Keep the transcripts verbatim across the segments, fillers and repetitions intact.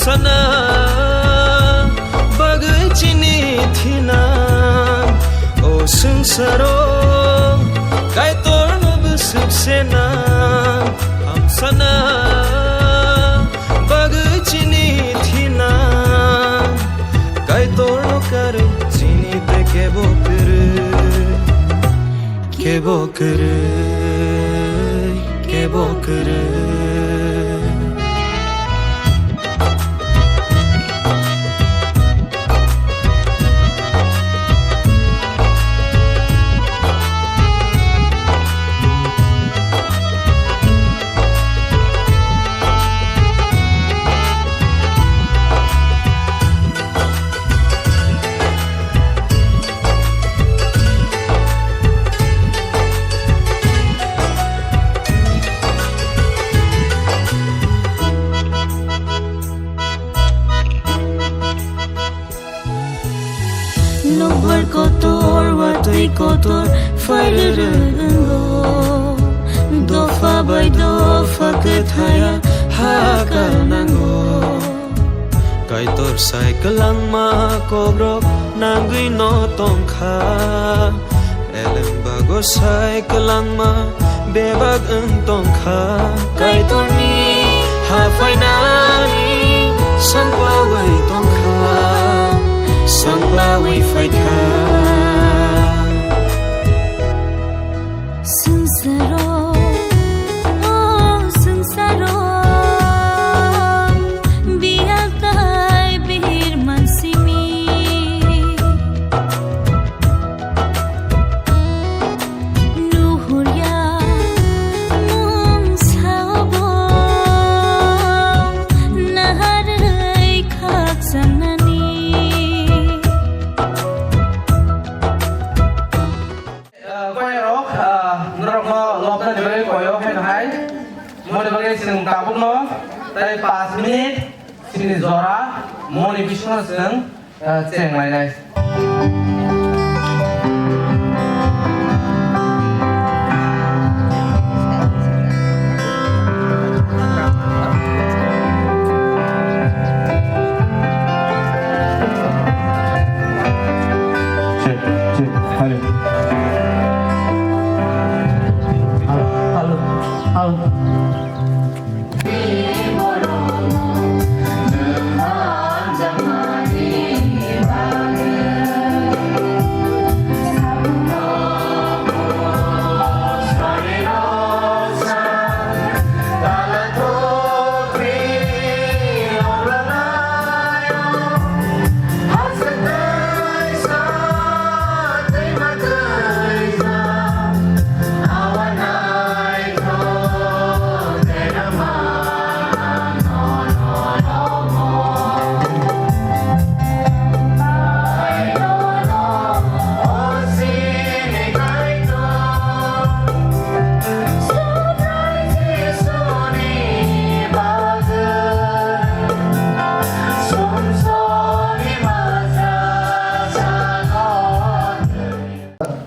Sana bagwi chini thina, o swngsaro Kaitorno bwswk sena. Hamsana bagwi chini thina, Kaitorno karwi chini te kebo kwrwi. Kebo kwrwi, kebo kwrwi. Nokbar kotor, watwi kotor, phairwrwk wngo. Dopha bai dopha kwthaya hakal nango. Kaitor sai kwlangma kokrok nangwi no tongkha. Elem bago sai kwlangma bebak wng tongkha. Kaitorni ha phainani sangpawi tongkha, sangpawi phaikha. Swngsaro, o swngsaro, bihal tai bihir mansimi. Nuhurya mung saobo naharwi khakchangnani. Koyarok, norokno lobnani bagwi koyo haino hai. Moni bagwi chwng tabukno tei paanch minute chini jora moni bisingno chwng cheng lainai. Check, check, hello. Hello, hello.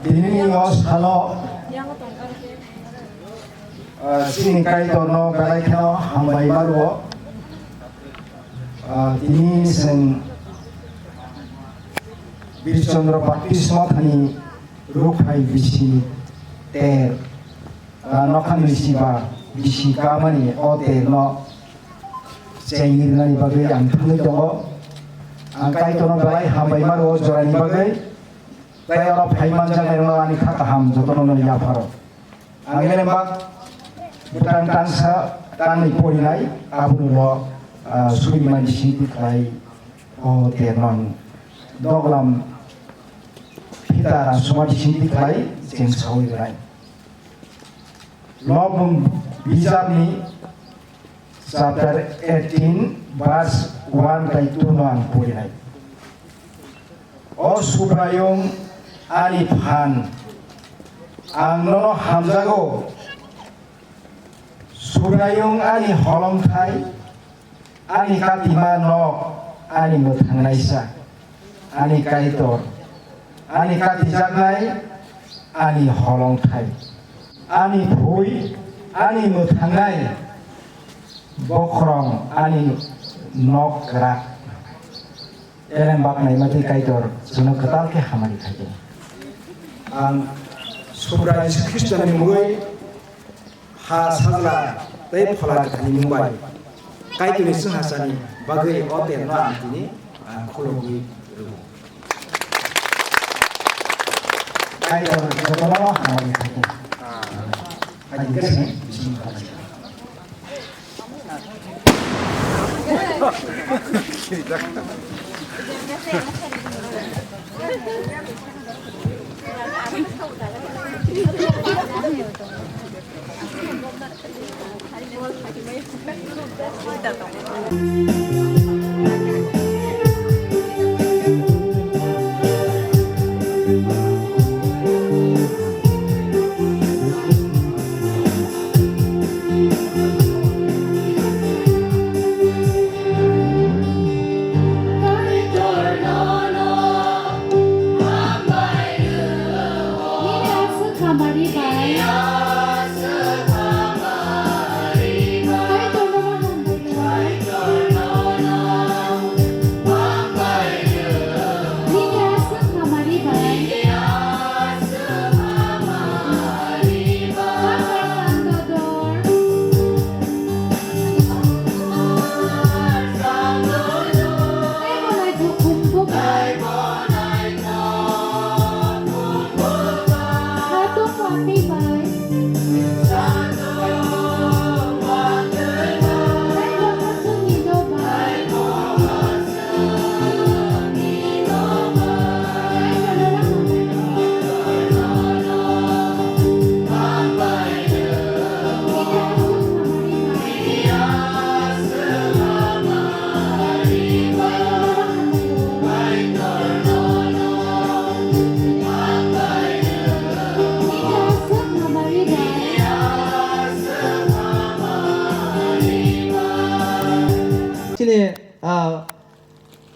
Tini o salo, ah, chini Kaitorno belai kheno hambai ma rwo. Ah, tini chwng Bir Chandra Baptist Mothani Rukhai bisi ter, ah, nokha nwi siba bisi kamani o terno chengwi rwnani bagwi ang thangwi tongo. Ang Kaitorno belai hambai ma rwo jorani bagwi. Tei oro phai manjaknairokno ani kha kaham jotono'-no yapharo. Ang elembak bwtang tangsa tangwi porinai, abono, ah, surimani singti khlai o terno ang doglam phita rasumani singti khlai cheng saui rwnai. Lobmung bijarni chapter eighteen, verse one tei two no ang porinai. O Subraiyung ani phan, ang nono hamjago. Subraiyung ani holongthai, ani katima nok, ani mwthangnaisa, ani Kaitor, ani katijaknai, ani holongthai, ani phui, ani mwthangnai, bokhorong, ani nok kwrak. Elem bak naima twi Kaitor chwngno kwtal khe hamari khaidi. Ang Subrai Jisu Khristoni mungwi ha sajla tei phola kwthani mung bai Kaitorni chwng hachani bagwi o terno ang tini, ah, khulugwi rwo. Kaitor jotono hamari khaidi. Hai khe bising khaidi. Chini, ah,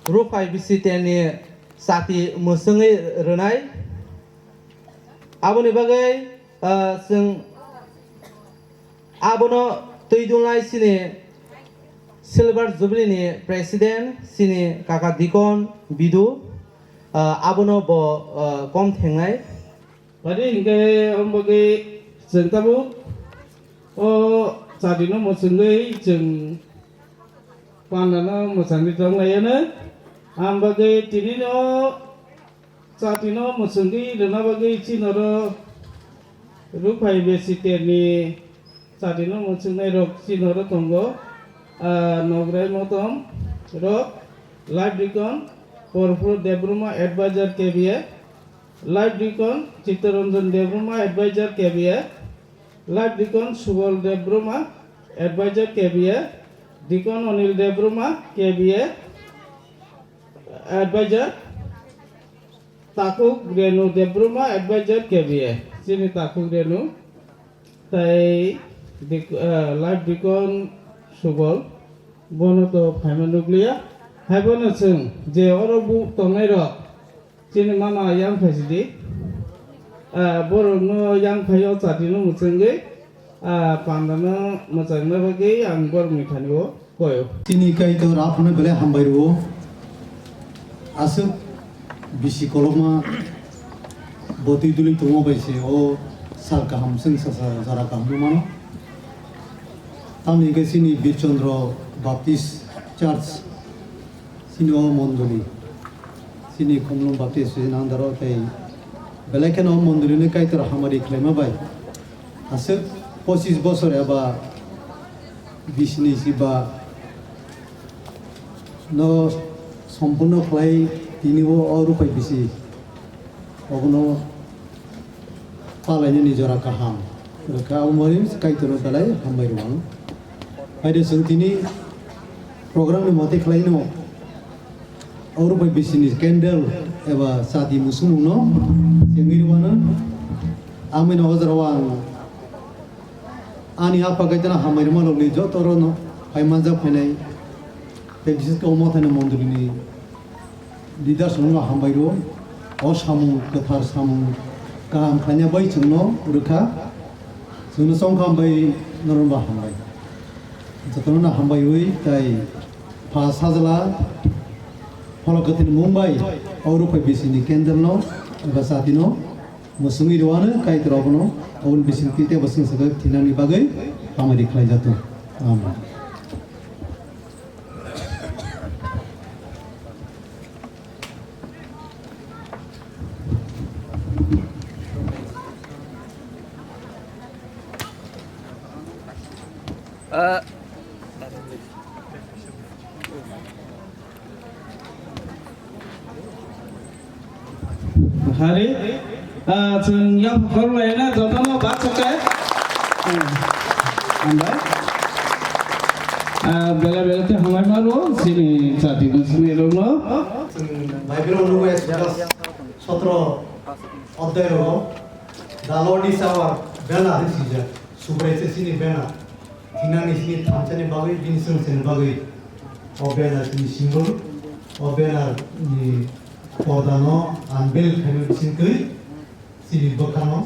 Ruphai bisi tenni chati mwswngwi rwnai. Aboni bagwi, ah, chwng abono twi dunlai chini Silver Jubilee ni President, chini kaka Dikon Bidu, ah, abono bo, ah, kom thengnai. Badi hinkhe omo bagwi chwng tabuk o chati no mwchwngwi chwng panda no mwchangwi tong lai ano. Ang bagwi tini no chati no mwchwngwi rwna bagwi chini oro Ruphai besi terni chati no mwchwngnai rok chini oro tongo, ah, Nograi Motom rok, Life Deacon Porphuro Debbarma, Advisor K B A, Life Deacon Chittaranjan Debbarma, Advisor K B A, Life Deacon Subal Debbarma, Advisor K B A, Deacon Anil Debbarma, K B A, Advisor Takhuk Renu Debbarma, Advisor K B A, chini Takhuk Renu, tai dik-, ah, Life Deacon Subal, bono to phaima nukliya. Haibono chwng je oro bu tongnai rok, chini mama yang phai sidi, ah, borok no yang phai o chati no mwchwngwi, ah, panda no mwchangna bagwi ang borok ni thani o. Koyo. Chini Kaitor aphano belai hambai rwo. Aswk bisi kolokma botwi duli tongma bai se o sal kaham chwng sasa jora kaham mano. Tamni hwnkhe chini Bir Chandra Baptist Church, chini o mondoli, chini Khumlung Baptist Association under o tei belai kheno o mondoli ni Kaitor hamari khlaima bai aswk pochis bosor eba bisini si ba no sompurno khlai tini o, o Ruphai bisi obono palainani jora kaham. Kha omo bai Kaitorno belai hambai rwang. Haide chwng tini program ni mote khlaino o Ruphai bisini candle eba chati musumungno chengwi rwano. Amino o jorao ang ani apa kaitana hambai rwma rokni joto rokno phai manjak phainai tei bises khe o Mothani mondolini leaders rokno hambai rwo. O samung kwthar, samung kaham khlaina bai chwngno rwkha. Chwngno chongkha bai norokno hambai. Jotono hambai wi tai Pha sajla, pholok kwthwini mung bai, o rukphai bisingni candle no, eba chati no, mwswngwi rwano, Kaitor abono, aboni bisingtwi tei bwswng swkang thinani bagwi hamari khlai jato. Amen. Hari, ah, chwng yapha khoroknai na jotono baksa khe. Hambai. Ah, bela bela te hambai maro, chini chati bwswngni rokno. Chwng Bible o nugwi Exodus sotro odhyay rogo, "The Lord is our banner," hinwi swijak. Subrai se chini banner. Thinani sini thansa ni bagwi, bini swngcharni bagwi. O banner ni symbol, o banner ni porda no unveil khaina bisingtwi chini bwkhano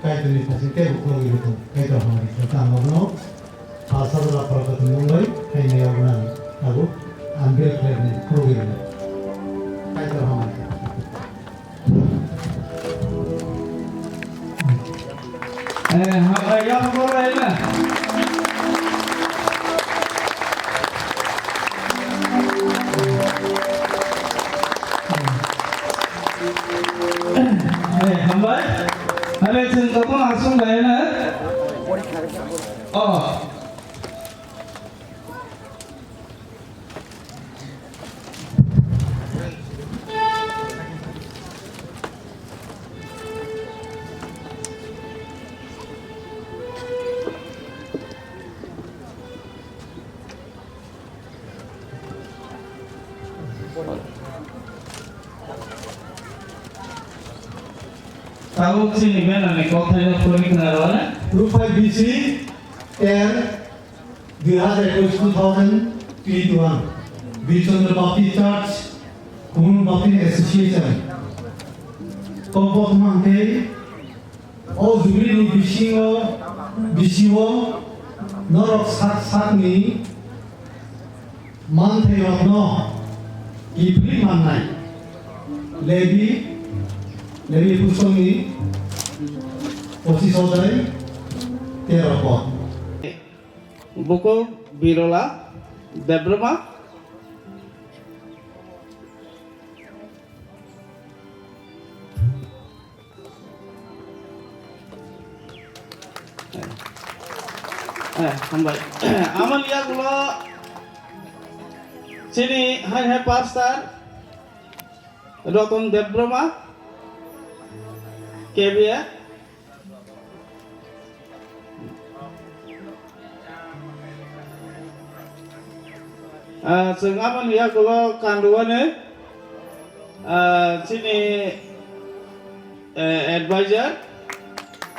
Kaitor ni thasing tei bukhuk rwi rwkho. Kaitor hamari khe tamo no pha sajla pholok kwthwini mung bai khaina yokna abo unveil khlaini khulugwi rwkho. Kaitor hamari. Eh, hambai, yang boleh lah. Eh, hambai. Hari chwng jotono aswk lai na. Oh. Tabuk chini banner ni kokthai no pori khna rw na. Rupphai bisi ter dui hazar ekush, two thousand twenty-one, Birchandra Baptist Church, Khumulwng Baptist Association. Kokbo thumang khe, o Jubilee ni bisingo, bisingo norok sak sakni manthairokno kiphilwi mannai. Levi, Levi pusongni pochis odhyay tero pod. Bukhuk Birola Debbarma. Eh, hambai. Amoni yagulo chini hai hai pastor Ratan Debbarma, K B A. Ah, chwng aboni yagulo kanrwani, ah, chini, eh, advisor,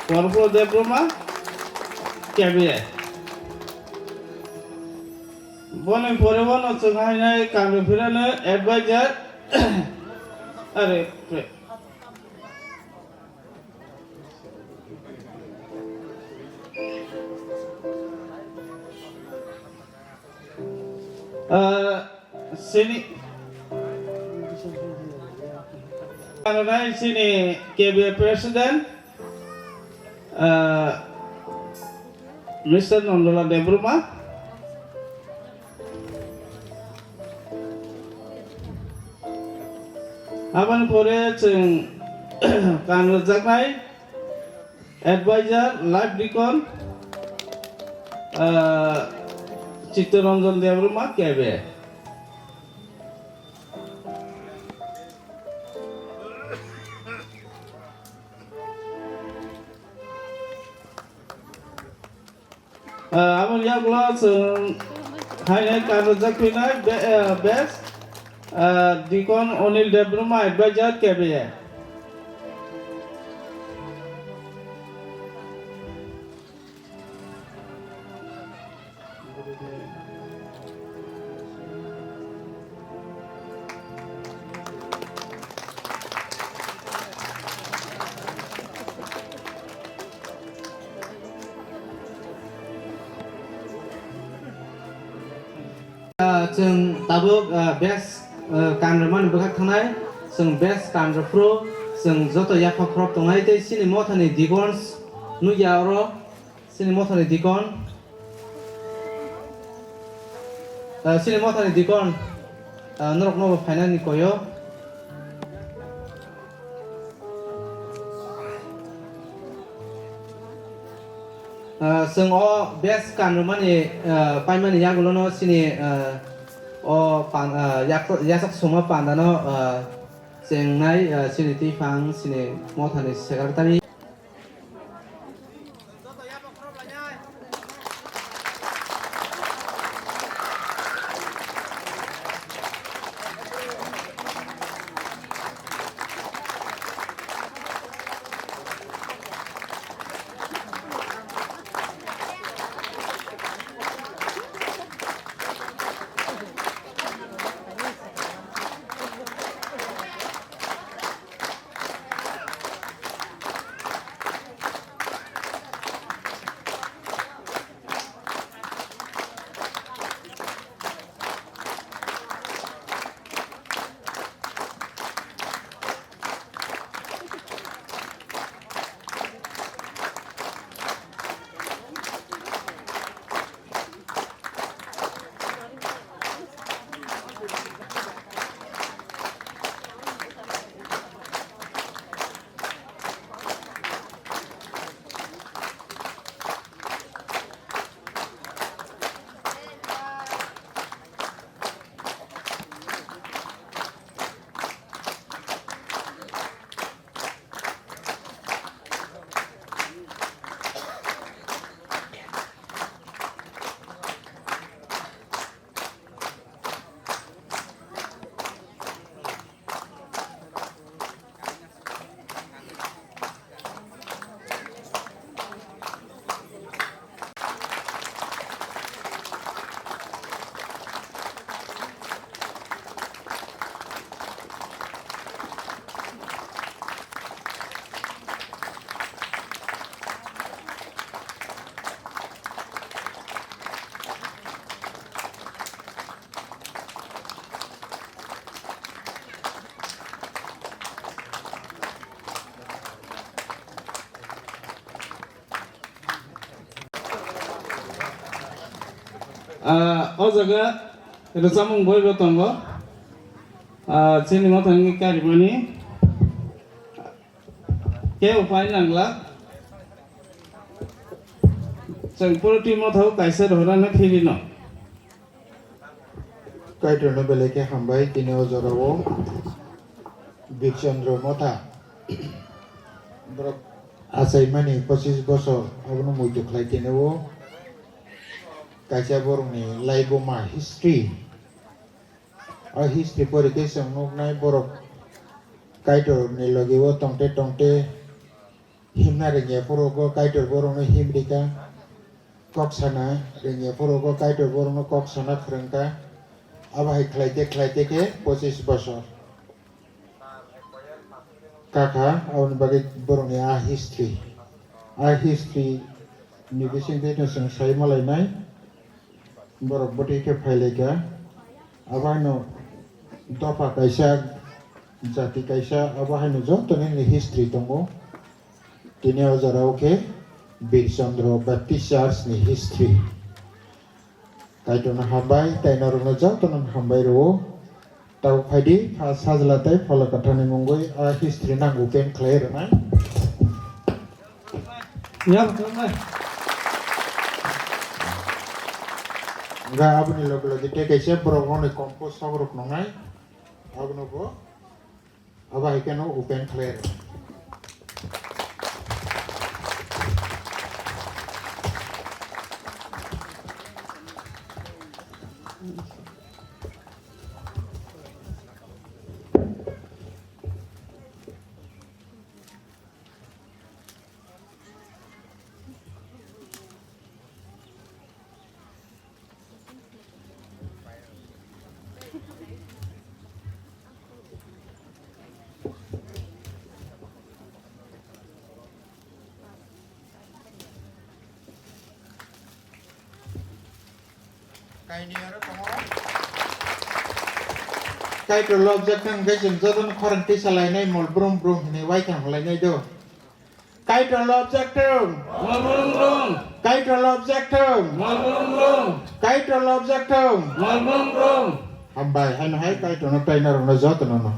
Korpro Debbarma, K B A. Boni pore bono chwng hainai kanrw phirano advisor, are, Ah, sini. Ano nai sini K B A President, ah, Mister Nondola Debbarma. Aboni pore chwng kanrwjaknai advisor, life deacon, ah, Chittaranjan Debbarma, K B A. Ah, aboni yagulo chwng haino kanrwjak phinai be-, ah, best, ah, Deacon Onil Debbarma, advisor, K B A. Ah, Chwng tabuk, ah, best, ah, kan rwmani bwkhak thangnai, chwng best kan rwphuru, chwng joto yapha khorok tongnai tei chini mothani deacons nukya oro, chini mothani deacon, ah, chini mothani deacon, ah, norokno bo phainani koyo. Ah, chwng o best kan rwmani, ah, paimani yagulono chini, ah, o pan-, ah, yak-, yasak songma pandano, ah, chengnai, ah, chini twiphang chini mothani secretary. Ah, o jaga rwchapmung boibo tongo. Ah, chini mothani karimani kebo phai nangla. Chwng puroti mothao kaisa rohorano philino. Kaitorno belai khe hambai, tini o jorao Birchandra Motha borok achaimani pochis bosor abono muitu khlai tini o kaisa borokni laibuma history. O history pori khe chwng nuknai borok Kaitorni logi o tongte tongte himna rwngya phuru bo Kaitor borokno him rikha, kok sana rwngya phuru bo Kaitor borokno kok sana phrwngkha. Abo hai khlaite khlaite khe pochis bosor kakha, aboni bagwi borokni a history, a history ni bisingtwi no chwng sai malainai. Borok bwtwi khe phailaikha. Abo haino dopha kaisa, jati kaisa, abo haino joto nini history tongo. Tini o jorao khe Bir Chandra Baptist Church ni history. Kaitorno hambai, tei norokno jotono hambai rwo. Tabuk phaidi, pha sajla tei phola kwtharni mungwi a history nang open khlai rwnai. Ya, betul, Mai. Hwnkhe aboni loge loge tei kaisa borok rokni compose sok rok nongnai. Abono bo abo hai kheno open khlai rwnai. Kainwi aro tongo. Kaitor lobjak thang khe chwng jotono khorang tisa lainai mol brum brum hwnwi waitham lainai do. Kaitor lobjak thung. Mol brum brum. Kaitor lobjak thung. Mol brum brum. Kaitor lobjak thung. Mol brum brum. Hambai, haino hai Kaitorno tei norokno jotono no.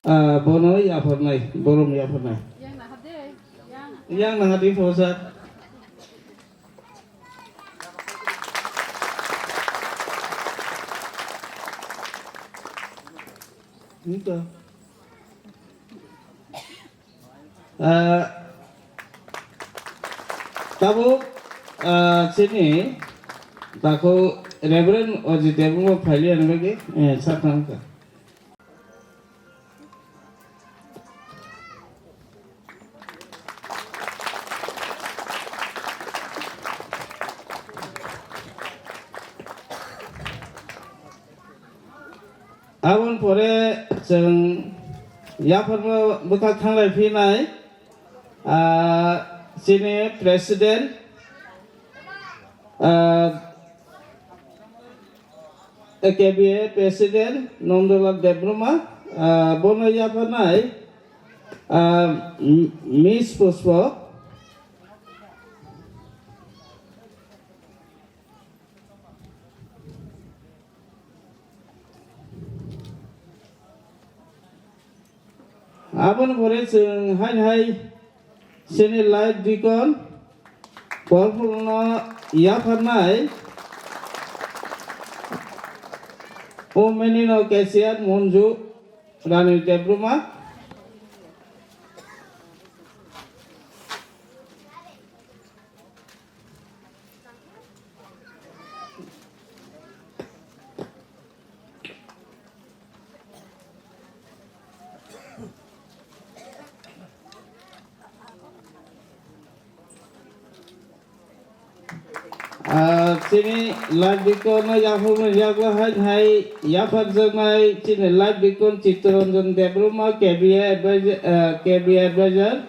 Ah, bono yapharnai, borom yapharnai. Yang nahadi, posa. Nito. Ah, tabuk, ah, chini takhuk Reverend Ojit Debbarma phailiya ni bagwi, eh, sakha wngkha. Aboni pore chwng yapharno bwkhak thanglai phinai, ah, chini president, ah, K B A president Nondolal Debbarma, ah, bono yapharnai, ah, Miss Pushpa. Aboni pore chwng haini hai chini light deacon Kolpurno yapharnai o menino cashier Monju Rani Debbarma. Ah, chini light deacon no yaphangni yago hai hai yapharjaknai chini light deacon Chittaranjan Debbarma, K B A advisor, ah, K B A advisor.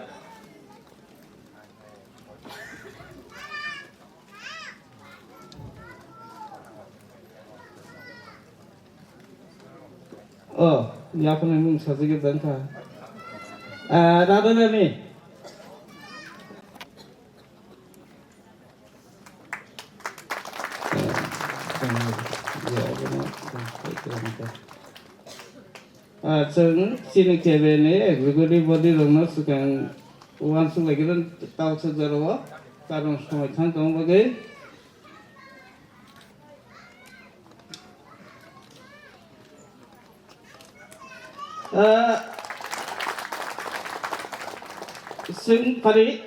Oh, yaphangni mung sajagwi tongkha. Ah, Radharani. Ah, chwng chini K B A ni executive body rokno swkang uansuk lai khe tei tabuksa jora o karon somoi thang tong bagwi. Ah, chwng phari,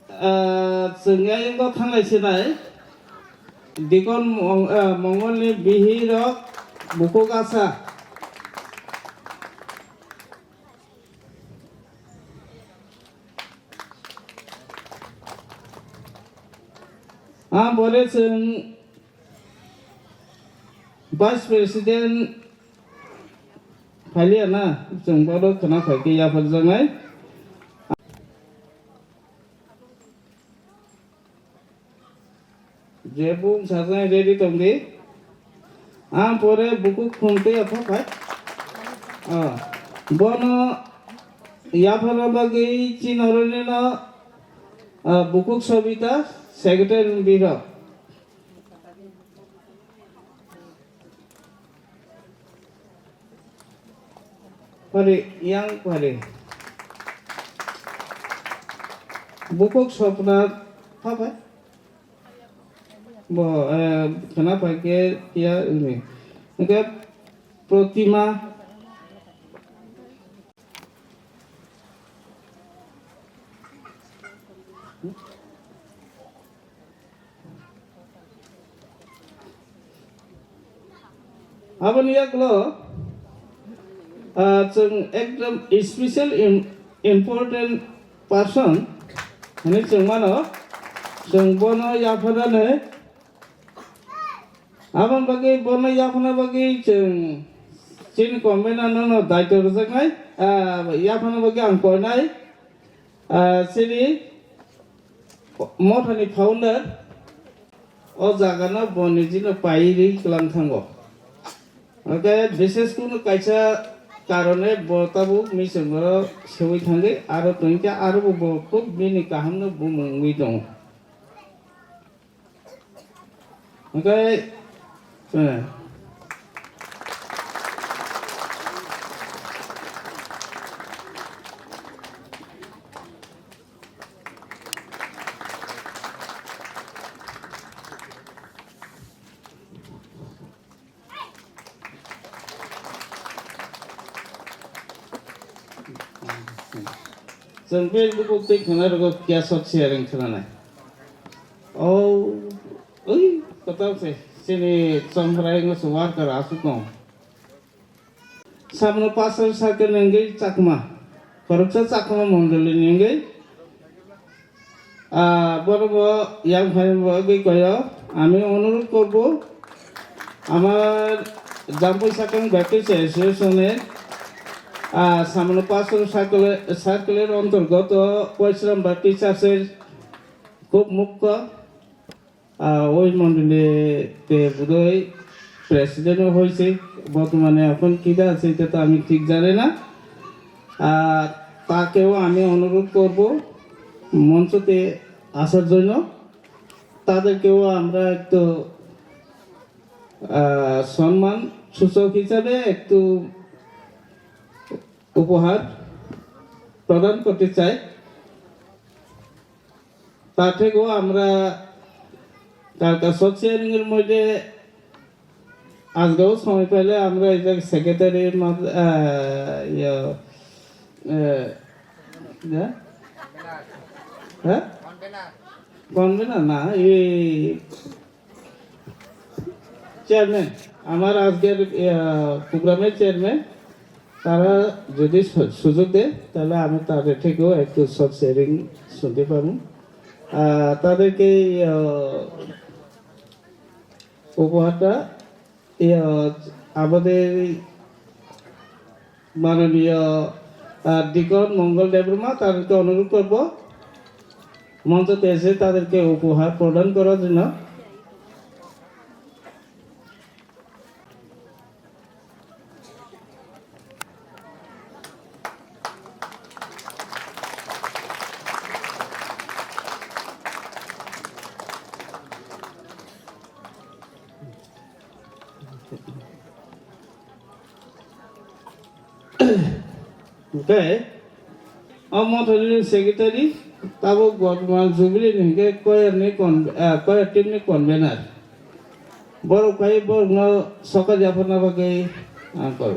ah, chwng ayang o thanglai sinai, Dikon Mong-, ah, Mongolni bihirok bukhuk asa. Ang pore chwng Vice President phailiya na, chwng bono khwna phai khe yapharjaknai. Je bung sajai ready tong di. Ang pore bukhuk khum tei apha phai. Ah, bono yapharna bagwi chinoroni no, ah, bukhuk Sobita, secretary ni bihik. Pari, yang pari. Bukhuk Sopna, pha bai? Bo, eh, khwna pai khe ya ini. Hwnkhe Protima. Aboni yagulo, ah, chwng ekdom special im-, important person hinwi chwng mano, chwng bono yapharnani. Aboni bagwi bono yapharna bagwi chwng chini convener no daityo rwjaknai, ah, yapharna bagwi ang koinai. Ah, chini mothani founder o jaga no bo niji no paiwi tlang thango. Hwnkhe bises kunu kaisa Karone bo tabuk michwng oro sewi thangwi aro tongkha, aro bo, bo khub bini kahamno bumung wngwi tongo. Hwnkhe, eh, Chwng Facebook o tei khwna rwgo kya short sharing khwnanai. O, ui, kotor se, chini Chongkrai wngkha se worker aswk tongo. Samono Pastor Circle ni wngwi Chakma, khoroksa Chakma mondoli ni wngwi, ah, borok bo yang phaini bagwi koyo. Ami onurodh korbo, amar Jampui Sakang Baptist Association ni, ah, Samono Pastor Circle, Circle er ontorgoto Koisram Baptist Church er khub mukho. Ah, ওই মণ্ডলীতে বোধহয় প্রেসিডেন্টও হয়েছে, বর্তমানে এখন কিটা আছে এটা তো আমি ঠিক জানি না। আর তাকেও আমি অনুরোধ করব মঞ্চতে আসার জন্য। তাদেরকেও আমরা একটু, আহ, সম্মান সূচক হিসাবে একটু উপহার প্রদান করতে চাই। তার থেকেও আমরা কালকা শর্ট শেয়ারিং এর মধ্যে আজকেও সময় পেলে আমরা এই যে সেক্রেটারির মাধ্যমে, আহ, ইয়ে, আহ, ইয়ে? হ্যাঁ? কনভেনার না, এই চেয়ারম্যান, আমার আজকের, আহ, প্রোগ্রামের চেয়ারম্যান, তারা যদি সু-, সুযোগ দেয়, তাহলে আমি তাদের থেকেও একটু শর্ট শেয়ারিং শুনতে পাবো। আহ, তাদেরকে, আহ, উপহারটা, আহ, আমাদের মাননীয়, আহ, ডিকন মঙ্গল দেববর্মা, তাদেরকে অনুরোধ করব মঞ্চতে এসে তাদেরকে উপহার প্রদান করার জন্য। Hwnkhe o mothani secretary tabuk bortoman jubilee ni hwnkhe choir ni con-, ah, choir team ni convener. Borok phai borokno sokat yapharna bagwi ang kol.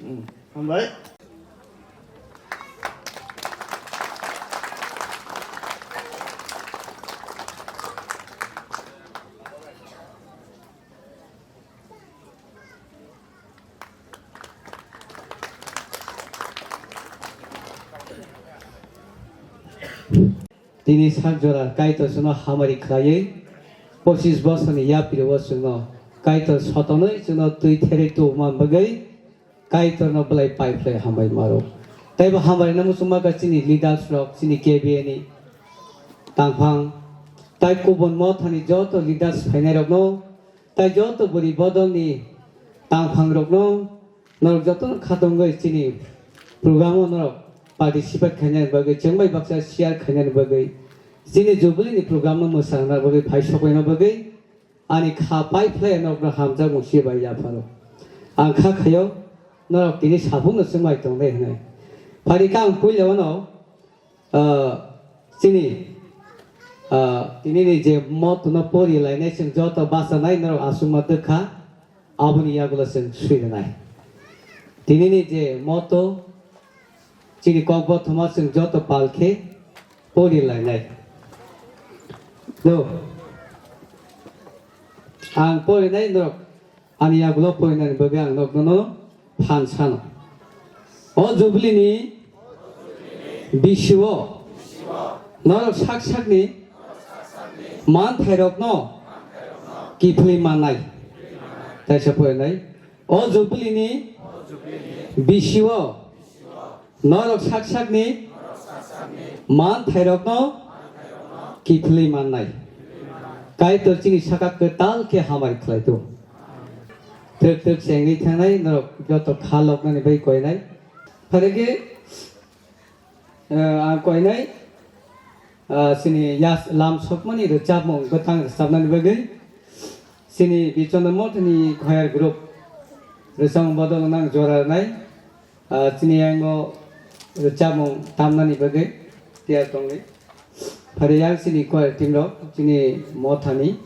Hmm, hambai. Tini sak jora Kaitor chwngno hamari khlaiwi Pochis bosorni yapri o chwngno Kaitor sotonwi chwngno twi therwi tubuma bagwi Kaitorno belai paiphlai hambai maro. Teibo hambai no muchungma kha chini leaders rok, chini K B A ni tangphang, tai kubun mothani joto leaders phainai rokno, tai joto bwrwi bodolni tangphang rokno, norok jotono khatungwi chini program o norok participate khainani bagwi, chwngbai baksa share khainani bagwi, chini jubilee ni program no mwsana bagwi phai sokbaina bagwi, ani kha paiphlai norokno hamjakmung sibai yapharo. Ang kha khaio, norok tini saphungno chwngbai tongde hwnwi. Phari kha ang puila wano, ah, chini, ah, tinini je motto no pori lainai chwng joto bachanai norok aswkma twkha, aboni yagulo chwng swi rwnai. Tinini je motto, chini kok bothoma chwng joto pal khe pori lainai. No. Ang porinai norok ani yagulo porinani bagwi ang nokno no phan sano. O jubilee ni bisio norok sak sakni manthairokno kiphilwi mannai. Taisa porinai. O jubilee ni bisio norok sak sakni manthairokno kiphilwi mannai. Kaitor chini saka kwtal khe hamari khlai tu. Twk twk chengwi thangnai norok joto kha loknani bai koinai. Phare khe, eh, ang koinai, ah, chini yas lam sokmani rwchapmung bwtang rwchapnani bagwi chini Bichondra Mothani choir group rwchapmung bodol nang jora rwnai. Ah, chini yango rwchapmung tamnani bagwi tiyar tongwi. Phari yang chini choir team rok, chini mothani.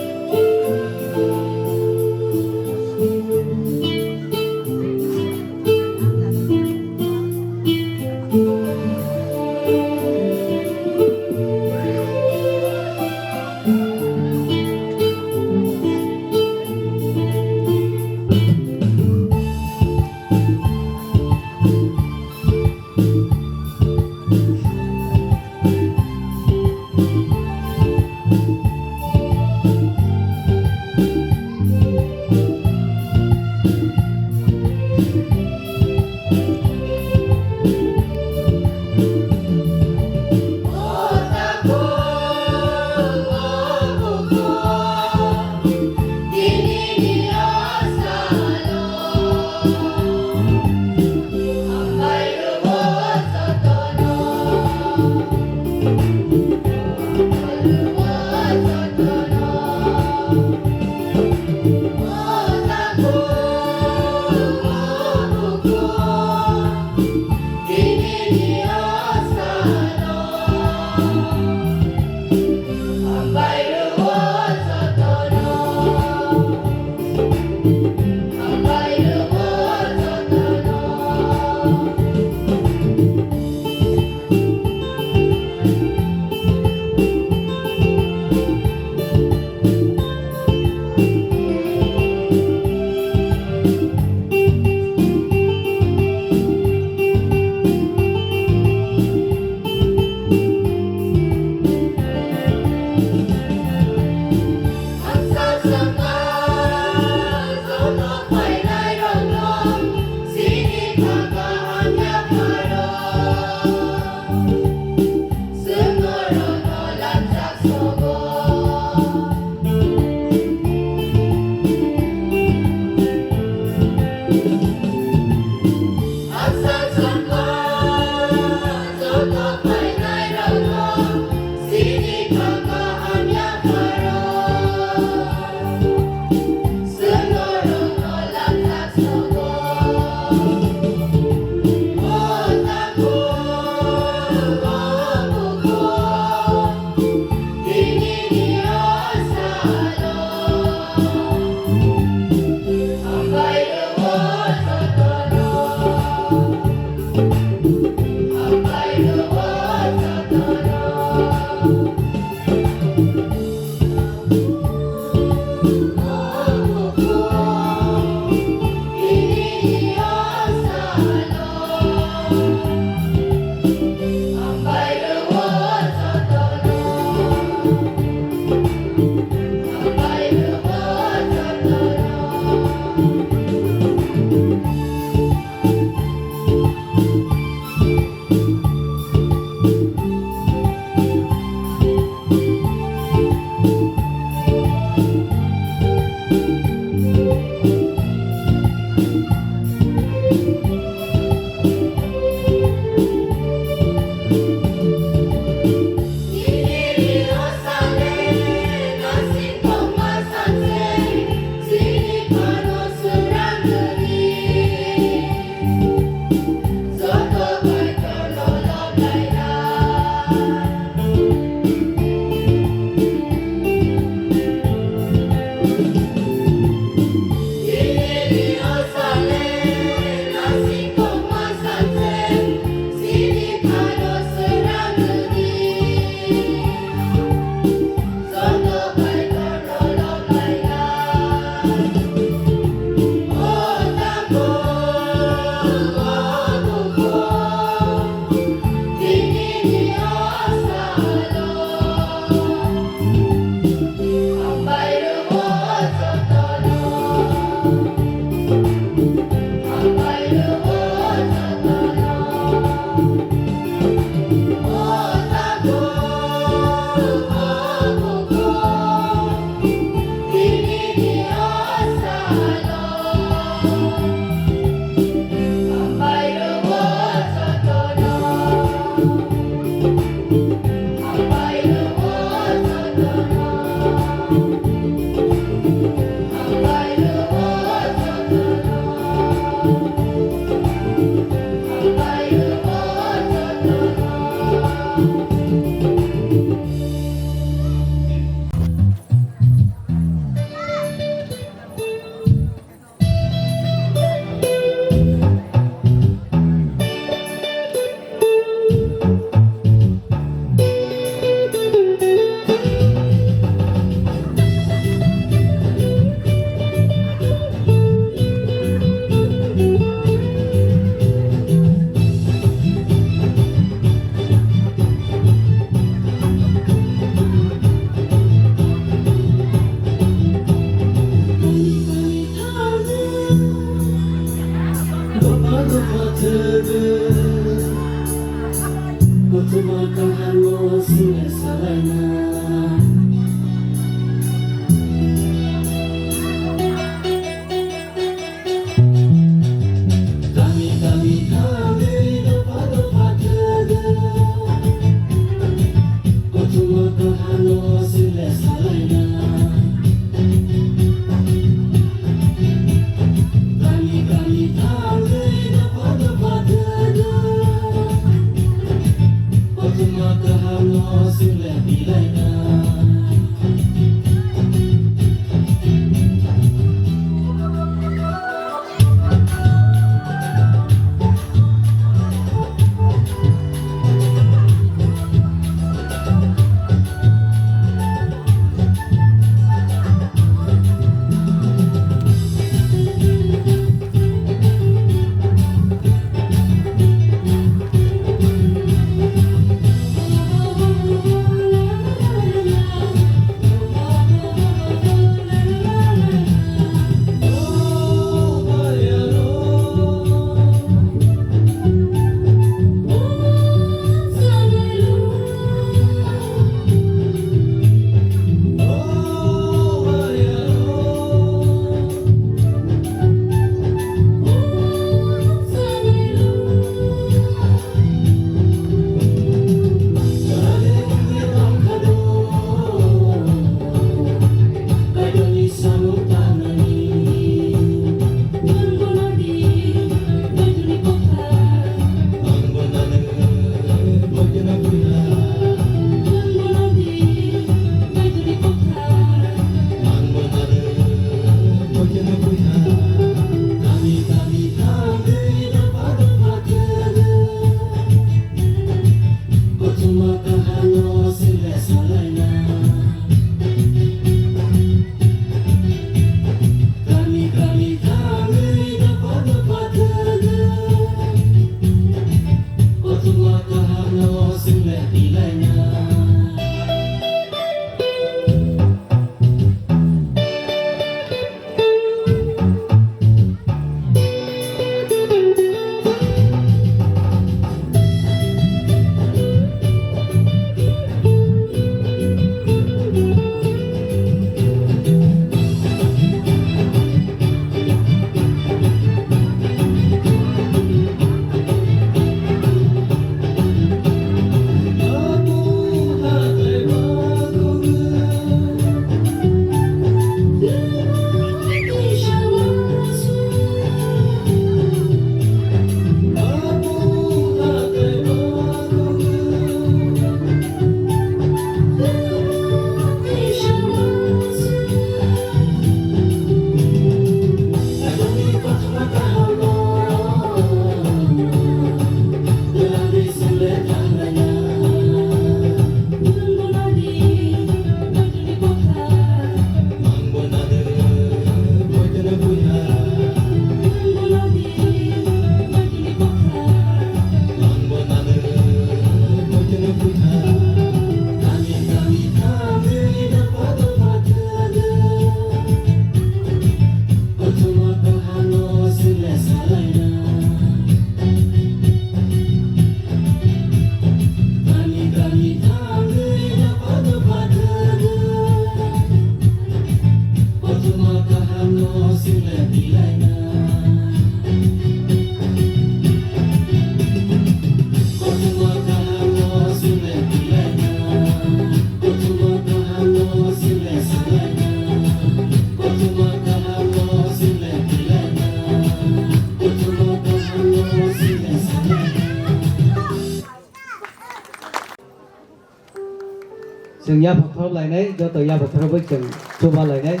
Chwng yapha thor lainai, joto yapha thor bai chwng chuba lainai.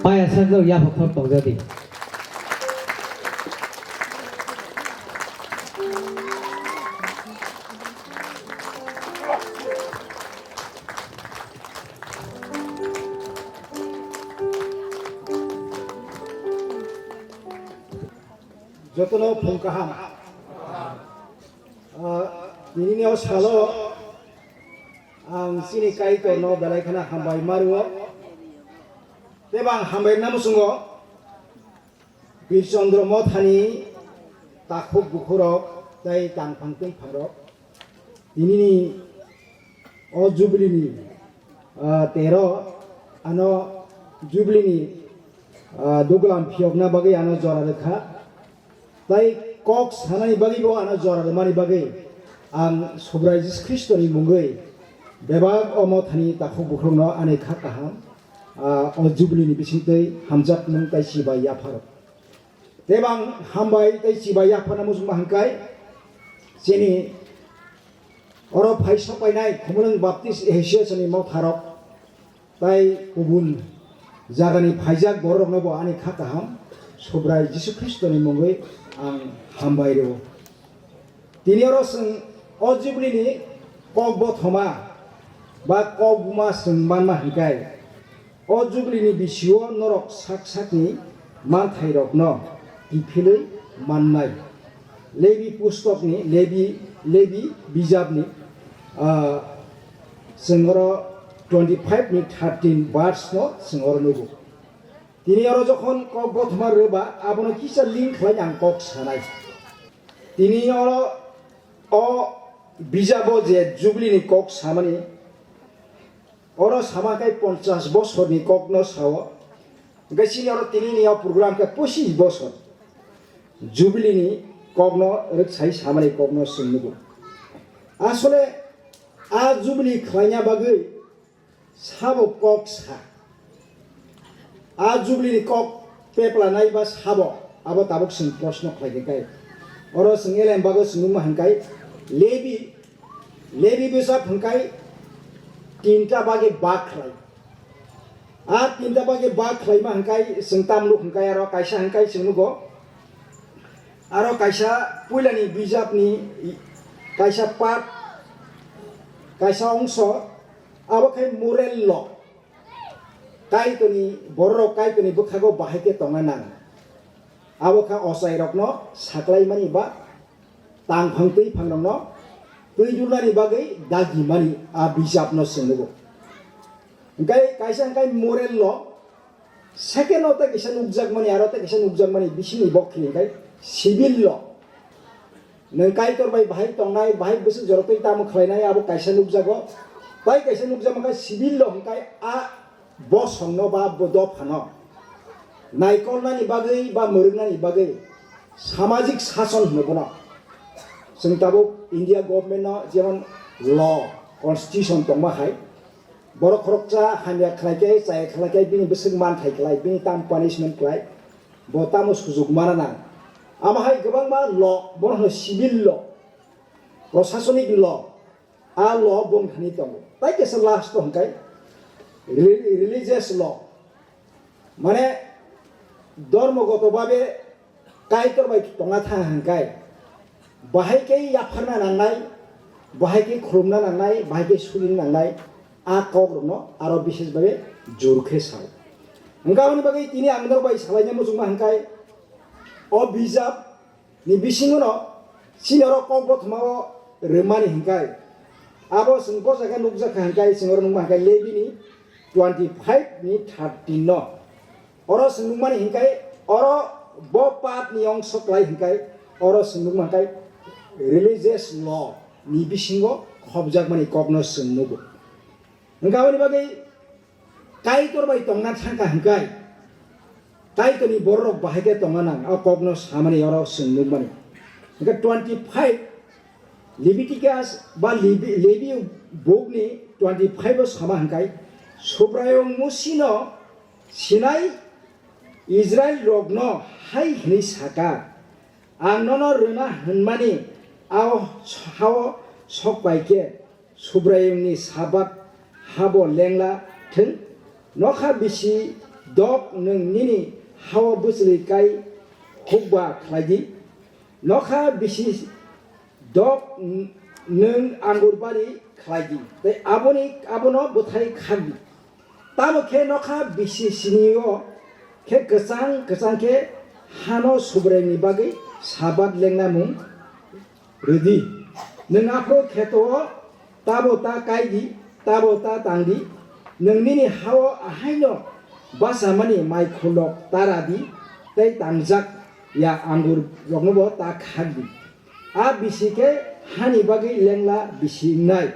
Paya sakno yapha thor tongjadi. Jotono phung kaham. Ah, tinini o salo ang chini Kaitorno belai kheno hambai ma rwo. Tei bo ang hambai rwna muchungo Bir Chandra Mothani takhuk bukhurok tei tangphang twiphangrok. Tinini o Jubilee ni, ah, tero ano Jubilee ni, ah, duglam phiyokna bagwi ano jora rwkha. Tai kok sanani bagwi bo ano jora rwmani bagwi ang Subrai Jisu Khristo ni mungwi bebak o Mothani takhuk bukhurokno ani kha kaham, ah, o Jubilee ni bisingtwi hamjakmung tai chibai yapharo. Tei bo ang hambai tei chibai yaphano muchungma hwnkhai, chini oro phai sok painai Khumulwng Baptist Association ni motharok tei kubun jagani phaijak bororokno bo ani kha kaham Subrai Jisu Khristo ni mungwi ang hambai rwo. Tini oro chwng o Jubilee ni kok bothoma ba kok buma chwng manma hwnkhai, o Jubilee ni bisio norok sak sakni manthairokno kiphilwi mannai. Lebi pustokni, Lebi, Lebi bijapni, ah, chwng oro twenty five ni thirteen verse no chwng oro nugo. Tini oro jokhon kok bothoma rwba, abono kisa link khlai ang kok sanai. Tini oro o bijabo je Jubilee ni kok samani, oro sama khe ponchash bosorni kokno sao. Hwnkhe chini oro tinini o program khe pochish bosor Jubilee ni kokno rwksai samani kokno chwng nugo. Asole a Jubilee khlaina bagwi sabo kok sa. A Jubilee ni kok pepla nai ba sabo, abo tabuk chwng proshno khlai khe kai. Oro chwng elem bago chwng wngma hwnkhai, Lebi, Lebi bwsa hwnkhai tinta bagwi bak khlai. A tinta bagwi ba khlaima hwnkhai chwng tam nuk hwnkhai aro kaisa hwnkhai chwng nugo. Aro kaisa puilani bijapni kaisa part, kaisa ongso, abo khe moral law. Kaitorni, bororok Kaitorni bwkhago bahai khe tongna nang. Abo kha ochairokno saklaimani ba tangphang twiphangrokno twi dulnani bagwi dagimani a bijapno chwng nugo. Hwnkhe kaisa hwnkhe moral law, second o tei kaisa nukjakmani, aro tei kaisa nukjakmani bisingni bokhi hwnkhe civil law. Nwng Kaitor bai bahai tongnai, bahai bwswk jorotwi tamo khlainai, abo kaisa nukjago. Tai kaisa nukjakma khe civil law hwnkhe a bosongno ba bo dophano naikolnani bagwi ba mwrwknani bagwi samajik sason hwno bono. Chwng tabuk India government no jemon law, constitution tongma hai, borok khoroksa hamya khlai khe, chaya khlai khe bini bwswk manthai khlai, bini tam punishment khlai, bo tamo sujuk mana nang. Amo hai kwbangma law, bono hwno civil law, prosasonik law, a law bongthani tongo. Tai kaisa last o hwnkhe reli-, religious law. Mane dhormogoto babe Kaitor bai tongna thang hwnkhe bahai khe yapharna nangnai, bahai khe khulumna nangnai, bahai khe sulina nangnai, a kokrokno aro bises babe jor khe sao. Hwnkhe aboni bagwi tini ang norok bai salaina muchungma hwnkhe o bijap ni bisingono chini oro kok bothomao rwmani hwnkhe, abo chwng bo jaga nukjakha hwnkhe, chwng oro nukma hwnkhe Lebini twenty five ni thirteen no. Oro chwng nukmani hwnkhe oro bo part ni ongso klai hwnkhe oro chwng nukma hwnkhe religious law ni bisingo khopjakmani kokno chwng nugo. Hwnkhe aboni bagwi Kaitor bai tongna thangkha hwnkhe, Kaitorni bororok bahai khe tongna nang, a kokno samani oro chwng nukmani. Hwnkhe twenty five Leviticus ba Levi, Levi bukni twenty five o sama hwnkhe, Subraiyung Musino sinai Israilrokno hai hwnwi saka, "Ang nono rwna hwnmani a hao sok pai khe, Subraiyungni Sabat habo lengla thung. Nokha bisi dok nwng nini hao bwchwlwi kai hukba khlai di. Nokha bisi dok nwng angur bari khlai di, tei aboni, abono bwthai khak di. Tamo khe nokha bisi sinio khe kwchang kwchang khe hano Subraiyungni bagwi Sabat lengna mung rwdi. Nwng aphuru kheto o tabo ta kai di, tabo ta tang di. Nwng nini hao ahaino bachamani mai khulok ta ra di, tei tangjak ya angur roknobo ta khak di. A bisi khe hani bagwi lengla bisi wngnai."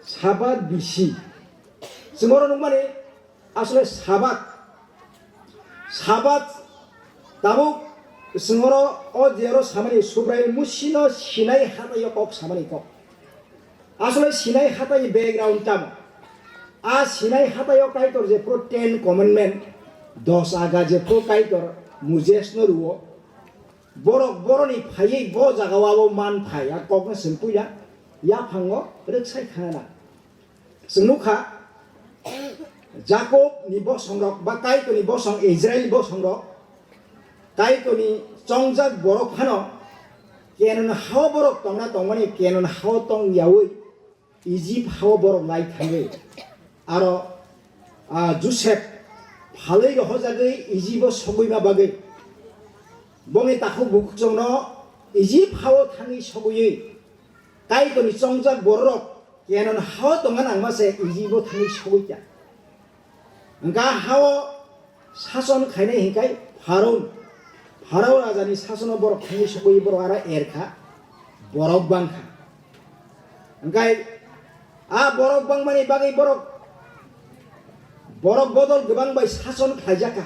Sabat bisi. Chwng oro nukmani asole Sabat. Sabat tabuk chwng oro o je oro samani Subraiyung Musino Sinai hatai o kok samani kok. Asole Sinai hatai ni background tamo? A Sinai hatai o Kaitor jephuru Ten Commandment, dos aga jephuru Kaitor Moses no rwo, borok boroni phaiwi bo jaga o abo man phai, a kokno chwng puila yaphango rwksai khana na. Chwng nukha, Jakob ni bosongrok ba Kaitor ni bosong, Israel ni bosongrok, Kaitor ni chongjak borok phano Kenan hao borok tongna tongmani, Kenan hao tong yaui Ijip hao borok lai thangwi. Aro, ah, Josep phalwi rohorjagwi Ijibo sogwima bagwi bongni takhuk bukhukchongno Ijip hao thangwi sogwiwi Kaitorni chongjak bororok Kenan hao tongna nangma se Ijibo thangwi sogwi kha. Hwnkha hao sason khainai hinkhai Pharaon, Pharaon rajani sasono borok thangwi sogwi borok aro erkha, borok bangkha. Hwnkhe a borok bangmani bagwi borok, borok bodol kwbang bai sason khlaijakha.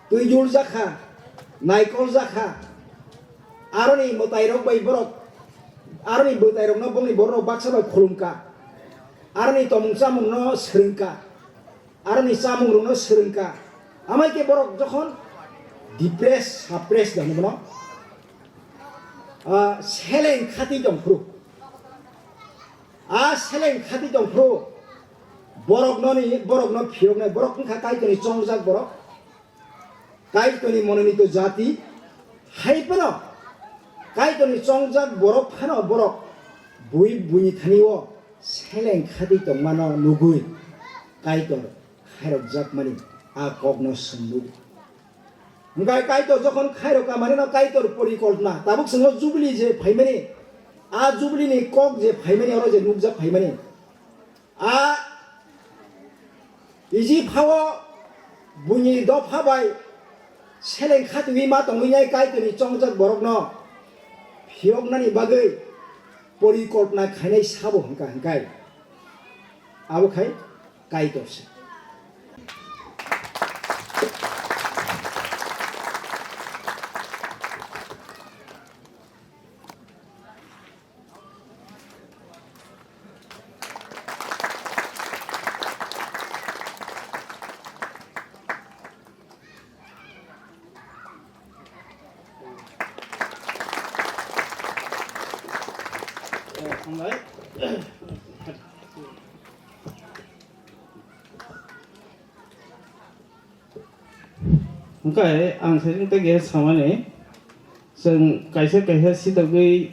Twijul jakha, naikol jakha, aroni mwtairok bai borok, aroni bwtairokno bongni bororok baksa bai khulumkha, aroni tomung chamungno swrwngkha, aroni chamungrokno swrwngkha. Amai khe borok jokhon depress, suppress da hwnwi bono, ah, seleng khati tongphuru. A seleng khati tongphuru Borokno ni, borokno phiyoknai, borok wngkha Kaitorni chongjak borok. Kaitorni mononito jati. Hai phano Kaitorni chongjak borok phano borok bui buini thani o seleng khatwi tongmano nugwi Kaitor khairokjakmani a kokno swngwi. Hwnkhe Kaitor jokhon khairok ka manino Kaitor porikolpna, tabuk chwngno Jubilee je phaimani, a Jubilee ni kok je phaimani, oro je nukjak phaimani, a Iji phao buini dopha bai seleng khatwi ma tongwi nai Kaitorni chongjak borokno phiyoknani bagwi porikolpna khainai sabo hwnkha hwnkhe abo khai Kaitor se. Hwnkhe ang saichung tei keha samani, chwng kaisa kaisa sitogwi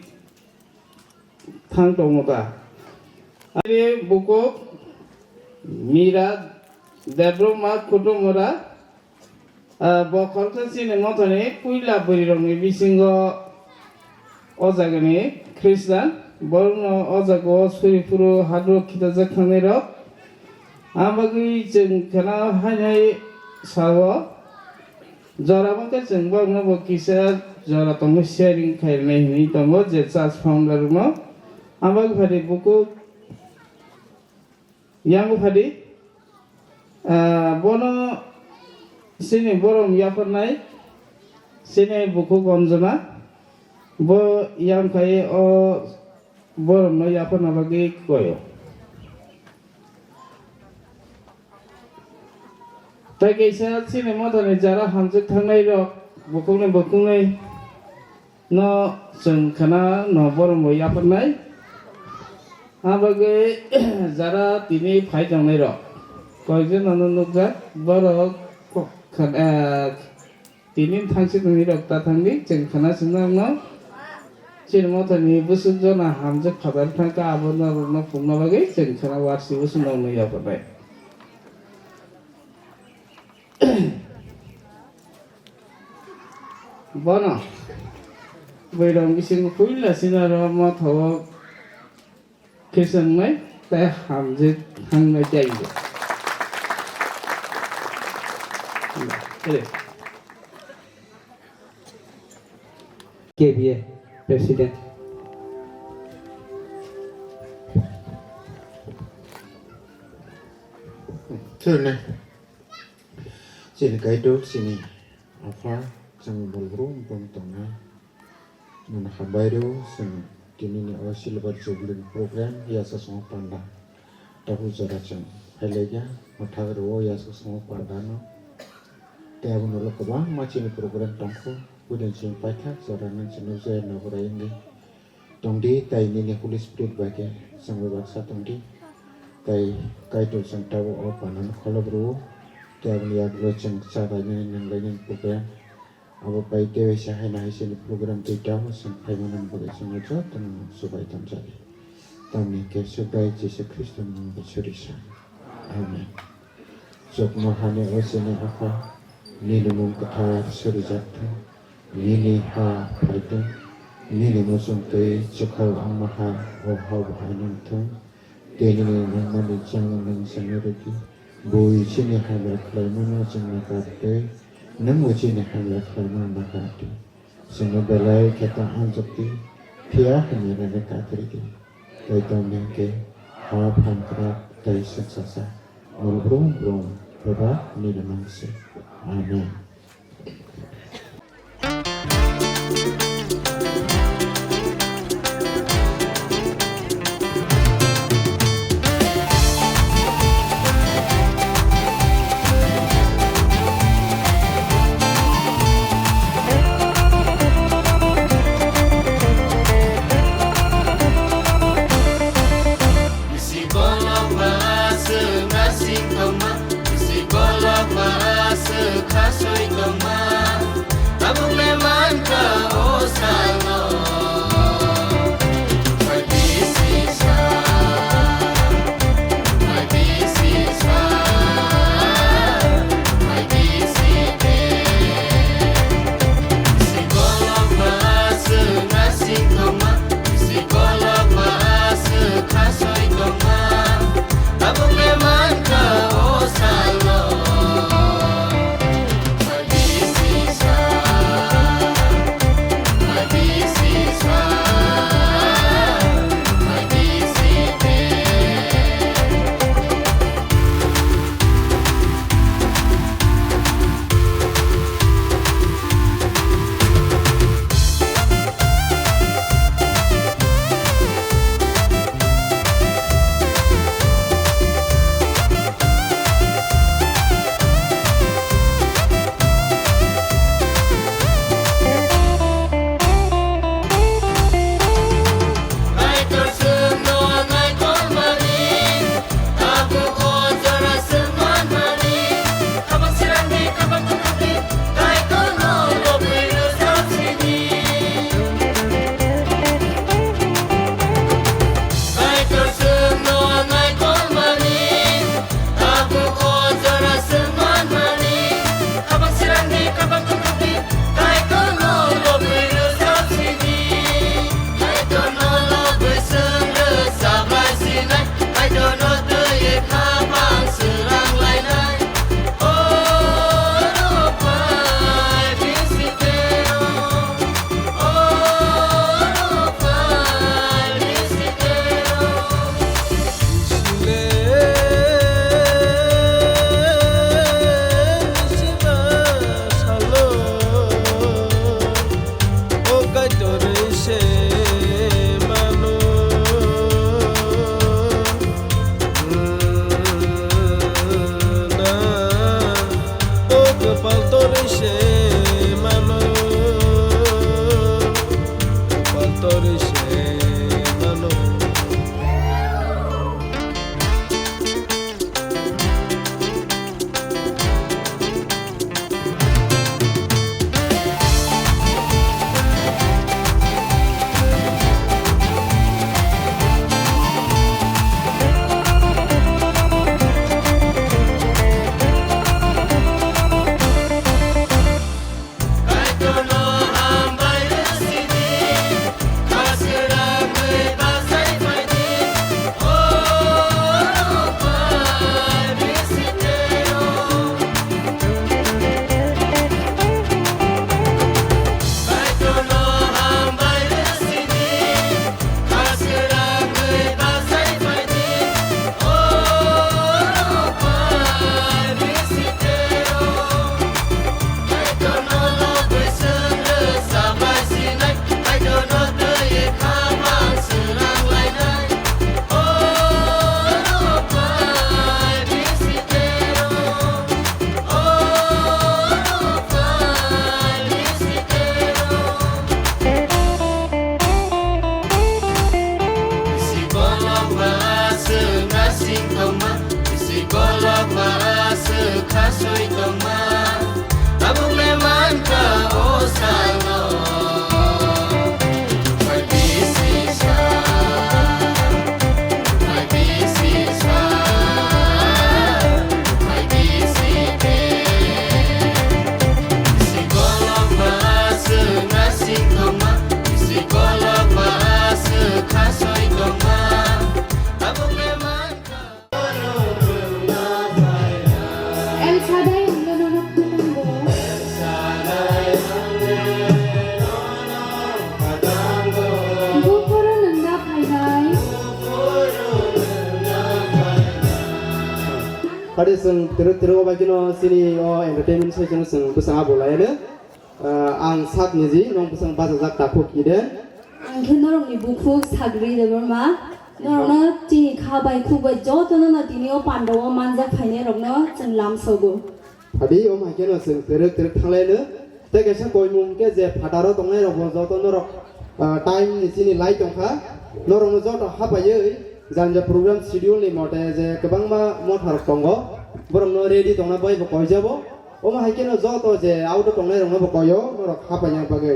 thang tongo ta. Ani bukhuk Mira Debbarma Kutumura, ah, bo khoroksa chini mothani puila bwrwirokni bisingo o jagani Khristan, borokno o jagao suri phuru hadro khitajak thangnairok. Ang bagwi chwng kheno hainai sao. Jora bo khe chwng borokno bo kisa jora tongwi sharing khairwnai hinwi tongo je church founder rokno. Ang bagwi phadi bukhuk yango phadi, ah, bono chini borom yapharnai chini bukhuk Anjana bo yang khai o boromno yapharna bagwi koyo. Tai kaisa chini mothani jara hamjwk thangnai rok bukhukni bukhukni no chwng khana no borom bo yapharnai. Abagwi jara tini phai tongnai rok koikjwk no nukjak borok kok khan-, eh, Tini thangsi thangni rok ta thangdi, chwng khana swngnangno. Chini mothani bwswk jona hamjwk phatar thangkha, abo norokno phunukna bagwi chwng khana warsi bwswk nokno yapharnai. Bono bwrwirok bisingo puila sinaro motho o Khe chwngnai tei hamjwk thangnai tei. K B A President. Thirne. Chini Kaitor, chini Apha, chwng bol brum brum tongnai. Nono hambai rw, chwng tinini o Silver Jubilee program yachak swngo panda. Tabuk jora chwng phailaikha, mwthak rw o yachak swngo panda no. Tei abono ulo kwbangma chini program tongkho, buini chwng paithak jora nang chwng nukjai noborai wngwi. Tongdi, tei nini Holy Spirit bai khe chwng bai baksa tongdi. Tei Kaitor chwng tabuk o pandano kholop rw o, tei aboni yagulo chwng cha lainani, nwng lainani program. Abo bai tei waisa hai nahai chini program tei tabuk chwng phaimanani bagwi chwngno jotono chubai tongjago. Tamni hwnkhe Subrai Jisu Khristoni mungwi suri sa. Amen. Chuknohani o chini Apha, nini mung kwthar surijak thung, nini ha phai thung, nini muchung twi chwkhao wngma ha o hao bo hai nang thung. Tei nini nangmani chamung nwng chwngno rwdi. Bui chini hamya khlaimano chwngno kar tei nwngbo chini hamya khlaimano nakar di. Chwngno belai khe ta amjokdi, phiya hamya rwna kar rwdi. Tei tamni hwnkhe ha phan kwrak tei swngchar sa. Mol brum brum bebak nini mang se. Amen. Bisi kolokma aswk Soi tongma, tabuk le mankha o salno. Mai bisi sa, mai bisi sa, mai bisi de. Sikolok ma aswk asing tongma, sikolok ma aswk khasoi tongma. Tabuk le mankha o salno. Tabuk le mankha o salno. Mai bisi sa, mai bisi sa, mai bisi de. Sikolok ma aswk nasing tongma, sikolok ma aswk khasoi tongma. Tabuk le mankha. Em sadai ang no no khunang bo. Buphuru nungna phainai. Adi chwng tero tero bai kino chini o entertainment session chwng bwsang abo lai ano. Ah, ang sak niji, nong bwsang bachajak takhuk Eden. Ang khe norokni bukhuk Sagri Debbarma. Norokno chini kha bai khuk bai jotono no tini o pandao manjak phainai rokno chwng lamsogo. Phadi om hai kheno chwng terek terek thanglaino. Tei kaisa koimung khe je phataro tongnai rokbo joto norok, ah, time ni chini lai tongkha. Norokno joto hapaiwi janja program schedule ni mote je kwbangma motha rok tongo. Borokno ready tongna bai bo koijabo. Omo hai kheno joto je auto tongnai rokno bo koyo norok hapai yang bagwi.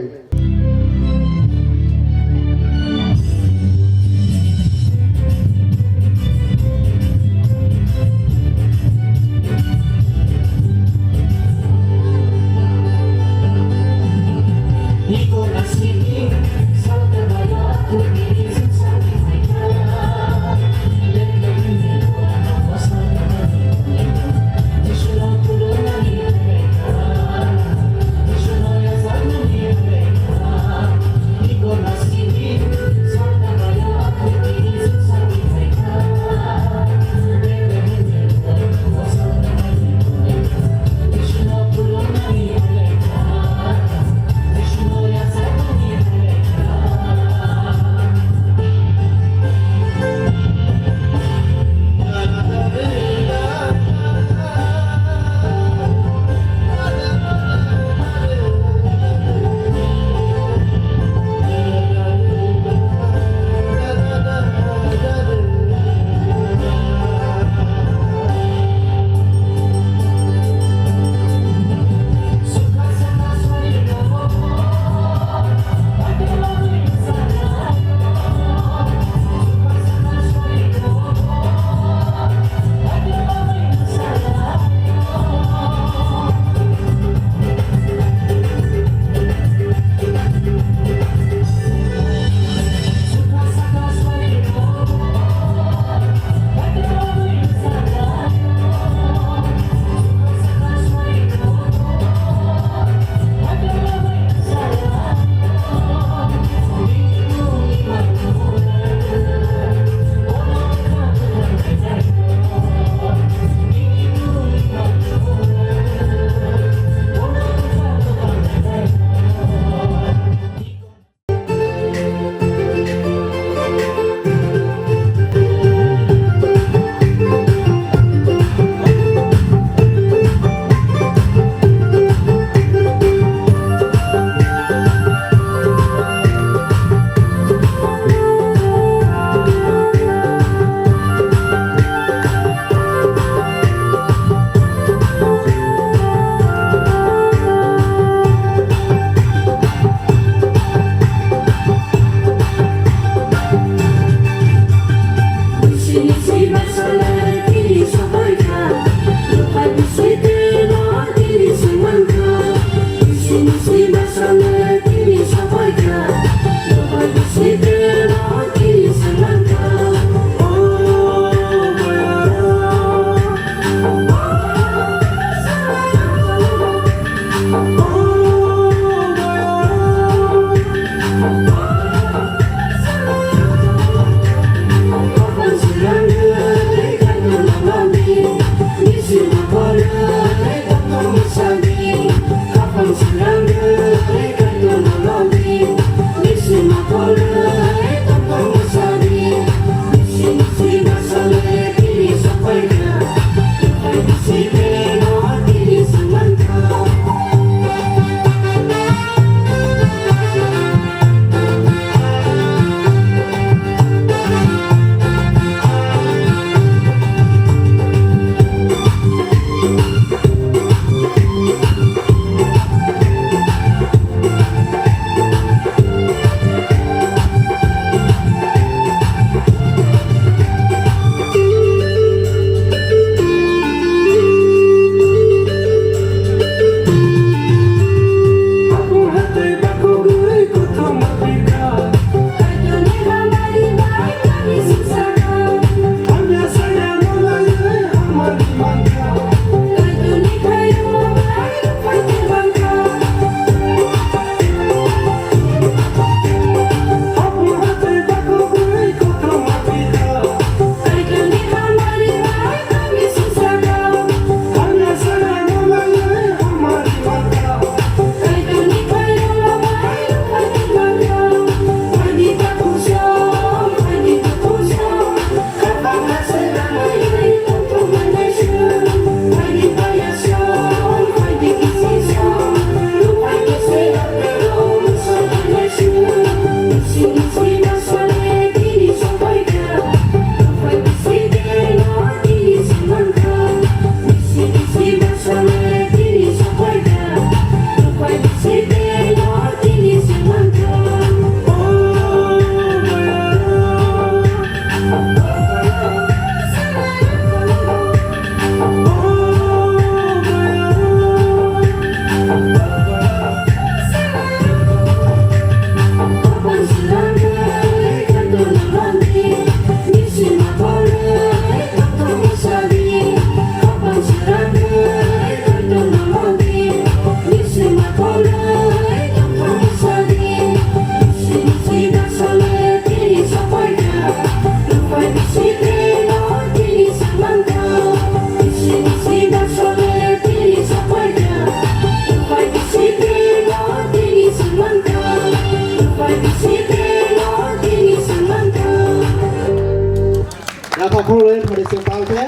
Khoroknwi pharising palkhe.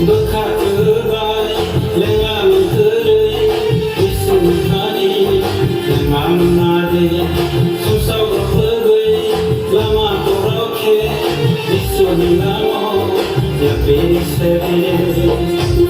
Bwkha kwbai lenga mungkwrwi Iswrni thani lenga mwnadi. Sumsok rok kwrwi lama borok khe Iswrni namo yapri sedi.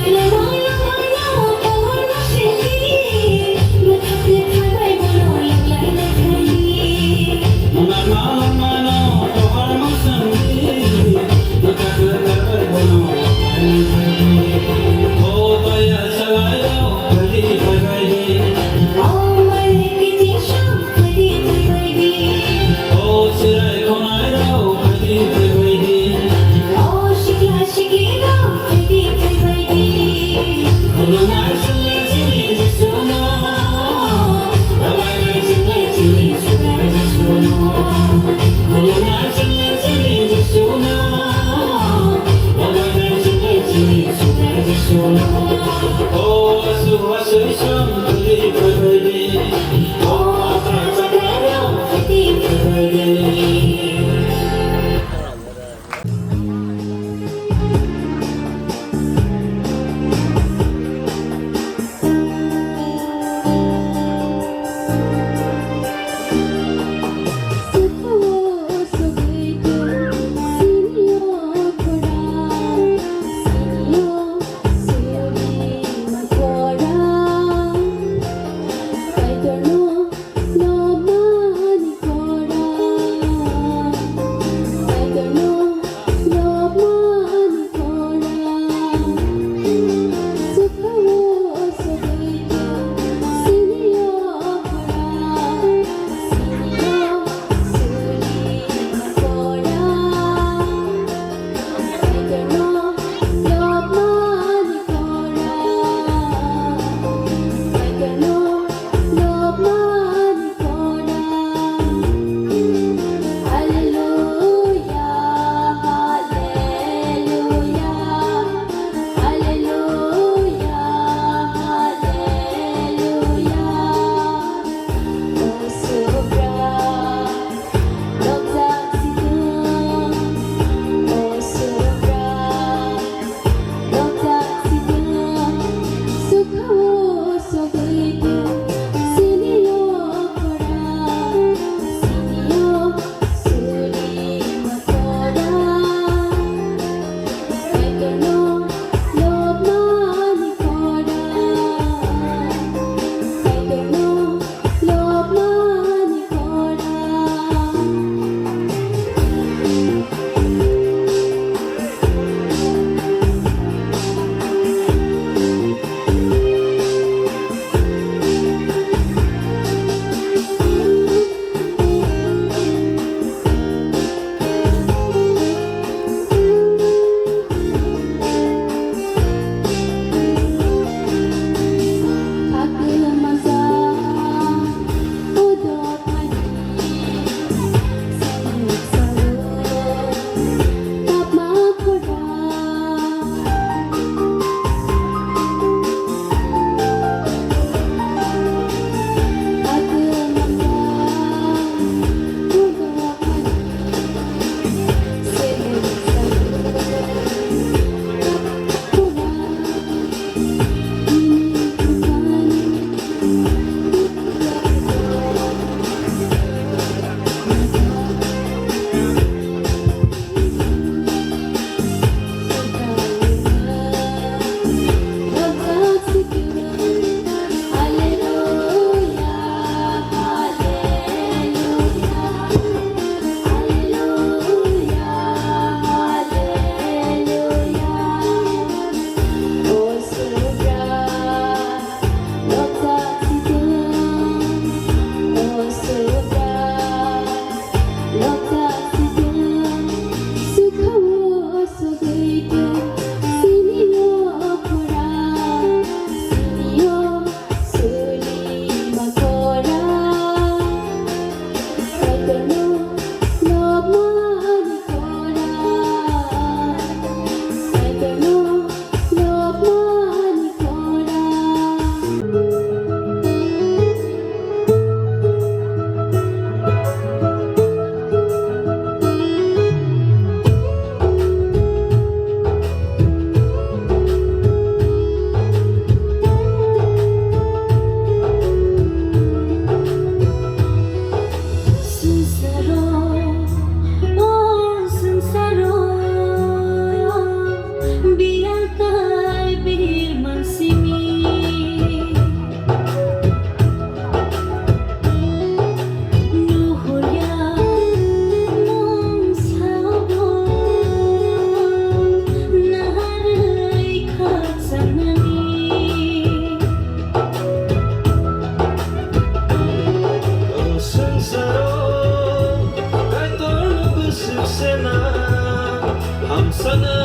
Sana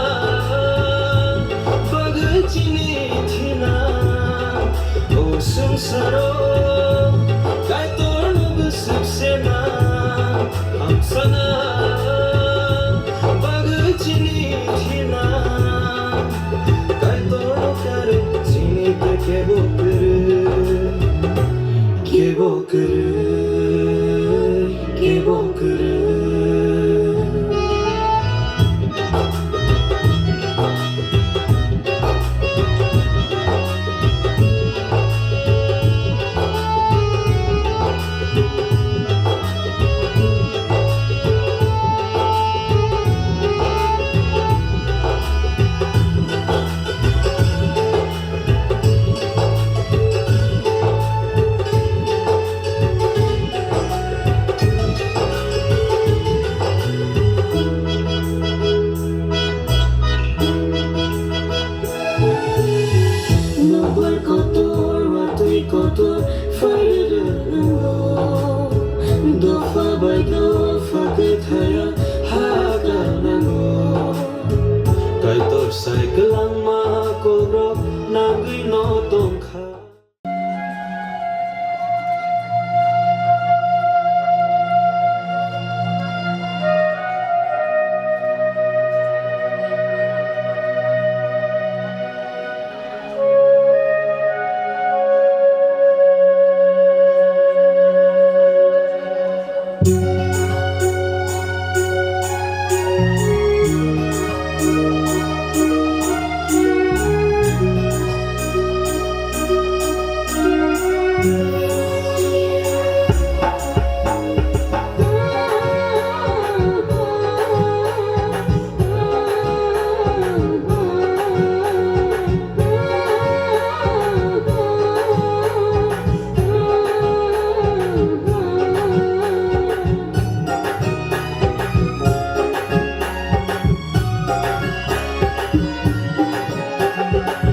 bagwi chini thina, o swngsaro Kaitorno bwswk sena. Hamsana bagwi chini thina, Kaitorno karwi chini tei kebo kwrwi, kebo kwrwi, kebo kwrwi. Nokbar kotor, watwi kotor, phairwrwk wngo. Dopha bai dopha kwthaya ha kanango. Kaitor sai kwlangma kokrok nangwi no tongkha.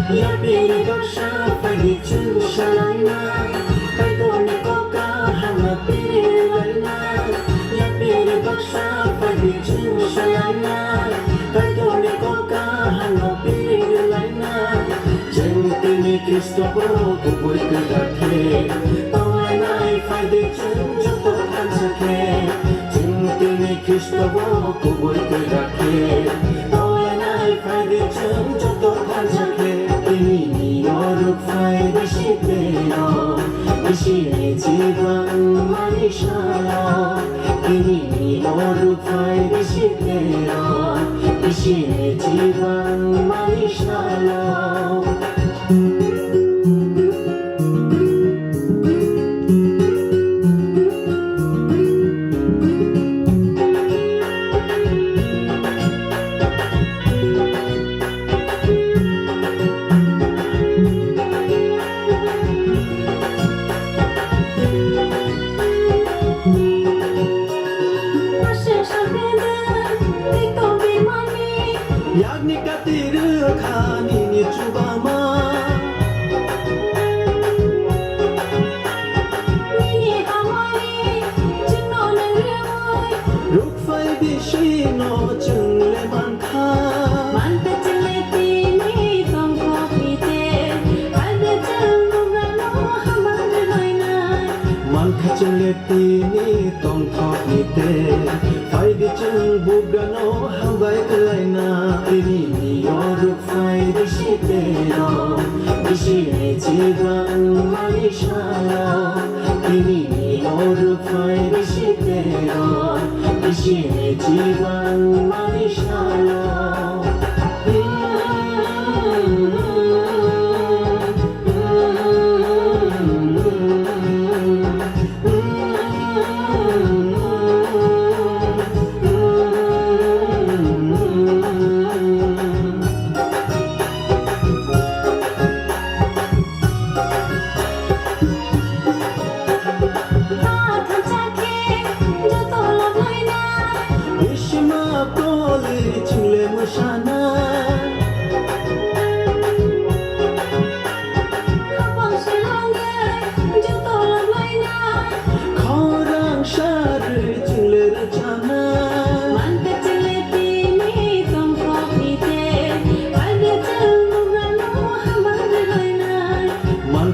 Yapiri baksa phaidi chwng salaina, Kaitorni kok kaham no piri laina. Yapiri baksa phaidi chwng salaina, Kaitorni kok kaham no piri laina. Chwng tini Khristo bo kubui kwthar khe tonglainai, phaidi chwng joto thansa khe. Chwng tini Khristo bo kubui kwthar khe tonglainai, phaidi chwng joto thansa khe. Tini ni oruk phai bisi tero, bisi ni chibang mani salo. Tini ni oruk phai bisi tero, bisi ni chibang mani salo. Yakni kati rwkha nini chubama. Nini hamari chwngno nang rwui. Rukphai bisino chwng le mankha. Mankha chwng le tini tongthokni te, phaidi chwng bugrano hambai rwlaina. Mankha chwng le tini tongthokni te, phaidi chwng bugrano hambai rwlaina. Tini ni oruk phai bisi tero, bisi ni chibang mani salo. Tini ni oruk phai bisi tero, bisi ni chibang mani salo. Bisima to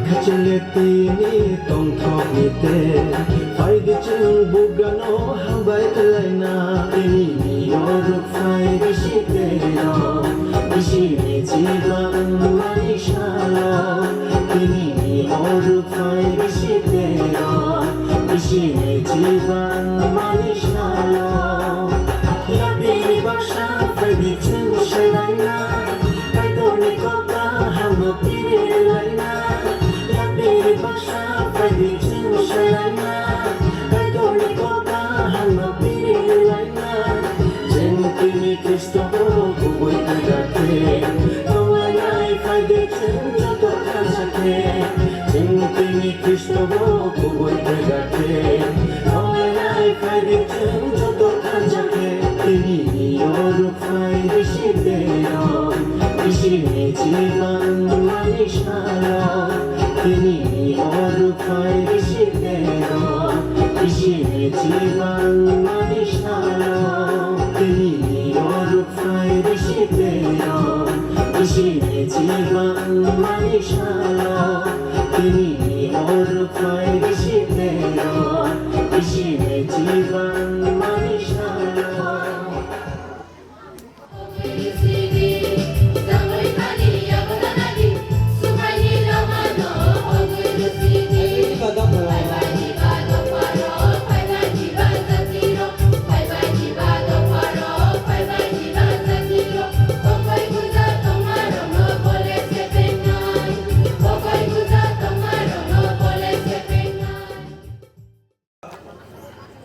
Kachele tini tongthokni te, phaidi chwng bugano hambai laina. Tini ni oruk phai bisi tero, bisi ni chiban mani salo. Tini ni oruk phai bisi tero, bisi ni chiban mani salo. Yapiri baksa phaidi chwng selaina, Kaitorni kok kaham no piri laina. Yapiri baksa phaidi chwng selaina, Kaitorni kok kaham no piri laina. Chwng tini Khristo bo kubui thangjakhe, tonglainai phaidi chwng joto thangjakhe. Chwng tini Khristo bo kubui thangjakhe, tonglainai phaidi chwng joto thangjakhe. Tini ni oruk phai bisi tero, bisi ni chiban mani salo. Tini ni oruk phai bisi tero, bisi ni chiban mani salo. Tini ni oruk phai bisi tero, bisi ni chiban mani salo. Tini ni oruk phai bisi tero, bisi ni chiban mani salo.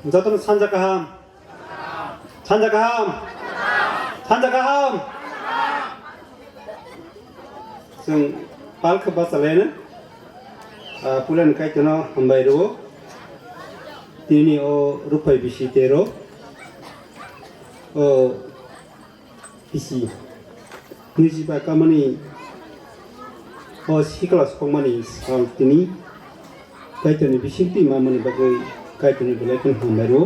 Jotono sanja kaham. Sanja kaham. Sanja kaham. Chwng pal khe bachalaina. Ah, puilani Kaitorno hambai rwo. Tini o rukphai bisi tero. O Bisi niji ba kamani o sikla sokmani sal tini Kaitorni bisingtwi mamani bagwi Kaitorni belai kheno hambai rwo.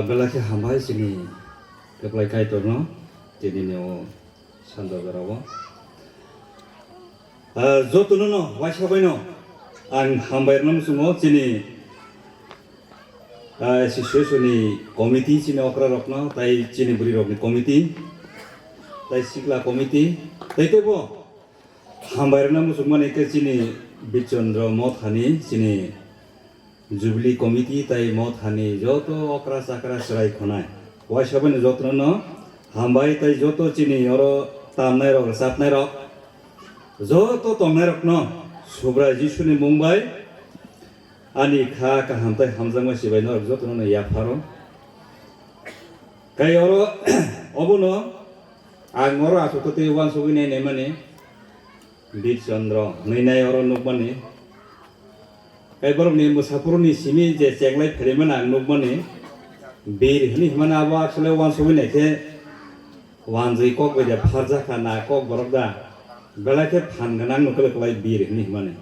Belai khe hambai chini kwplai Kaitorno, tini ni o sanda jorao. Ah, jotono no, waisa bai no, ang hambai rwna muchungo chini, ah, association ni committee, chini okra rokno, tai chini bwrwi rokni committee, tai sikla committee, tai teibo hambai rwna muchungmani khe chini Birchandra Mothani, chini Jubilee Committee tai Mothani joto okra chakra chwrai khonai. Waisa bai no jotono no hambai tai joto chini oro tamnai rok, rwchapnai rok, joto tongnai rokno Subrai Jisuni mung bai ani kha kaham tai hamjakma sibai norok jotono no yapharo. Kai oro obono ang oro aswk twi uansugwi nai naimani Bir Chandra hwnwi nai oro nukmani. Kai borokni mwsaphuruni simi je chenglai pherimani ang nukmani. Bir hwnwi hwnmani abo aswk le uansugwi nai khe wanjwi kok bai da pharjak kha na kok borok da. Belai khe phan gwnang nukle kwlai Bir hwnwi hwnmani.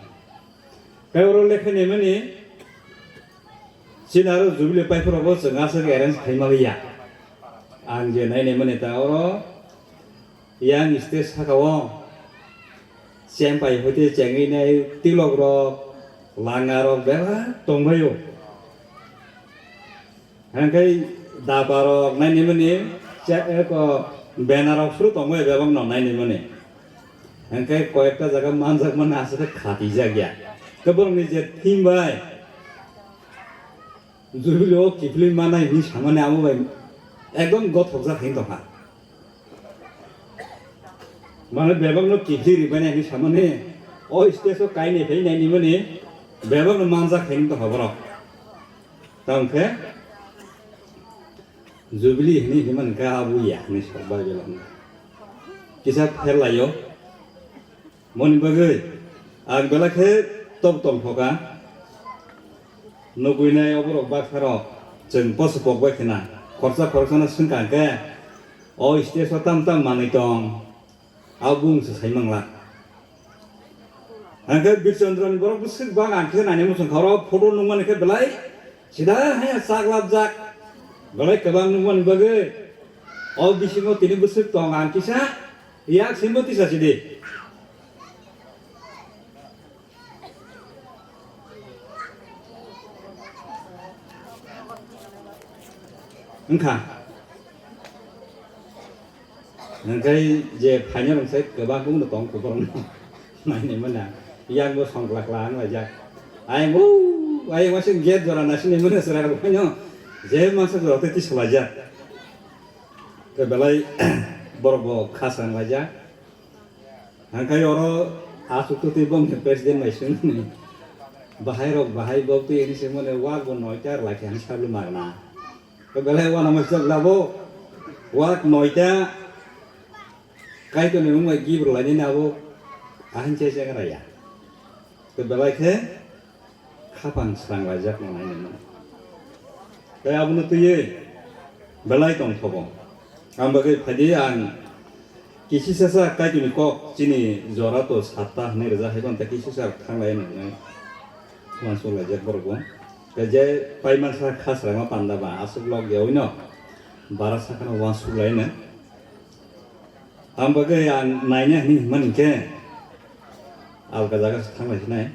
Tei oro lekha naimani, chini aro Jubilee paiphuru bo chwng aswk arrange khaima liya. Ang je nai naimani ta oro yang stage saka o chempai hoite chengwi nai tilok rok, langa rok bebak tongbaio. Hingke dapa rok nainimani, che-, eko, banner rok suru tongo, bebak no nainimani. Hingke koyekta jaga manjak mani aswk khe khatijak ya. Khe borokni je theme bai, Jubilee o kiphilwi manai hinwi samani amo bai ekdom gothokjak hinwi tongkha. Mane bebak no kiphilwi ribainai hinwi samani, o stage o kainai phai nainimani, bebak no manjak hinwi tongkha borok. Tamo khe Jubilee hinwi hwnwi mankha abo ya hinwi sok Bible o hwnwi. Kisa pher laio. Moni bagwi ang belai khe tok tong thoka. Nugwi nai oborok baksa rok chwng poso pok bai khna khoroksa khoroksano swngkha khe o stage o tam tam manwi tong. Abo bung se sai mangla. Hingke Birchandra ni borok bwswk bang ang khe naina muchung kha, oro photo nukmani khe belai sida hai chaklapjak, belai kwbang nukmani bagwi. O bisingo tini bwswk tong ang kisa yak simo tisa sidi. Wngkha. Hingke je phaina rok sai kwbangma tong kuborok no nainwi manya. Yang bo songkla kla wng laijak. Ayang o, ayang o se gate jora naising nai manya chwrai rok phaino. Je masa jora tei tisalaijak. Tei belai borok bo khasang laijak. Hingke oro aswk twi bongni president bai swngmani. Bahai rok bahai bo twi hwnwi swngmani wak bo noita rwlai khe hwnwi sabwi magna. Tei belai uanama chwk labo wak noita Kaitorni mung bai gift rwlainani abo ahai chai chai raya. Tei belai khe khapang srang laijak no nainani. Tei abono twiwi belai tongthogo. Ang bagwi phaidi ang kisisa sa Kaitorni kok chini jora to satta hwnwi rwjak hai tei kisisa thanglai nwngnai uansuk laijak borok bo. Tei je paimansa khasrangma panda ba aswk lok yaui no bara sakano uansuk lai no. Ang bagwi ang naina hwnwi hwnmani khe alka jaga se thanglai sinai.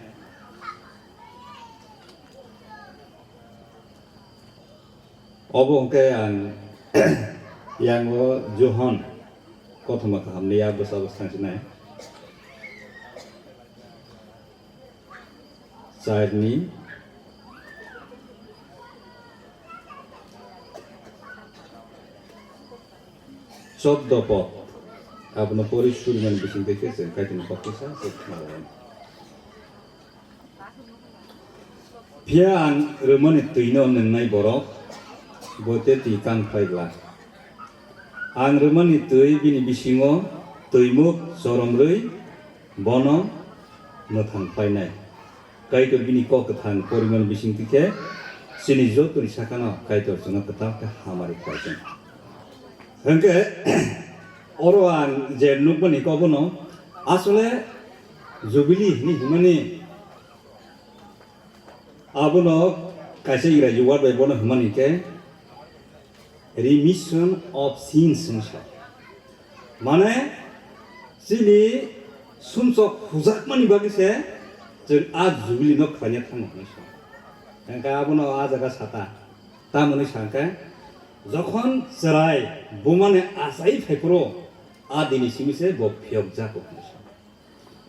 Obo hwnkhe ang yango Johon kothoma kahamni yak bwsa bwsa thang sinai. Chairni choddo pod. Abono pori surimani bisingtwi khe chwng Kaitorni kok kisa se khna lai. Phiya ang rwmani twino nwngnai borok, bo tei twi kang phlai glak. Ang rwmani twi bini bisingo twimuk chorom rwi bono mwthang phlainai. Kaitor bini kok kwthang porimani bisingtwi khe chini jotoni sakano Kaitor chwngno kwtal khe hamari khlaijak. Hwnkhe oro ang je nukmani kok bono asole Jubilee hinwi hwnmani abono kaisa Ingraji word bai bono hwnmani khe remission of sins hinwi sa. Mane chini sumsok hujakmani bagwi se chwng a Jubilee no khlaina thango hinwi sa. Hwnkhe abono a jaga sata. Tamoni sa hwnkhe jokhon chwrai bumani achai phaiphuru a dini simi se bo phiyokjago hinwi sa.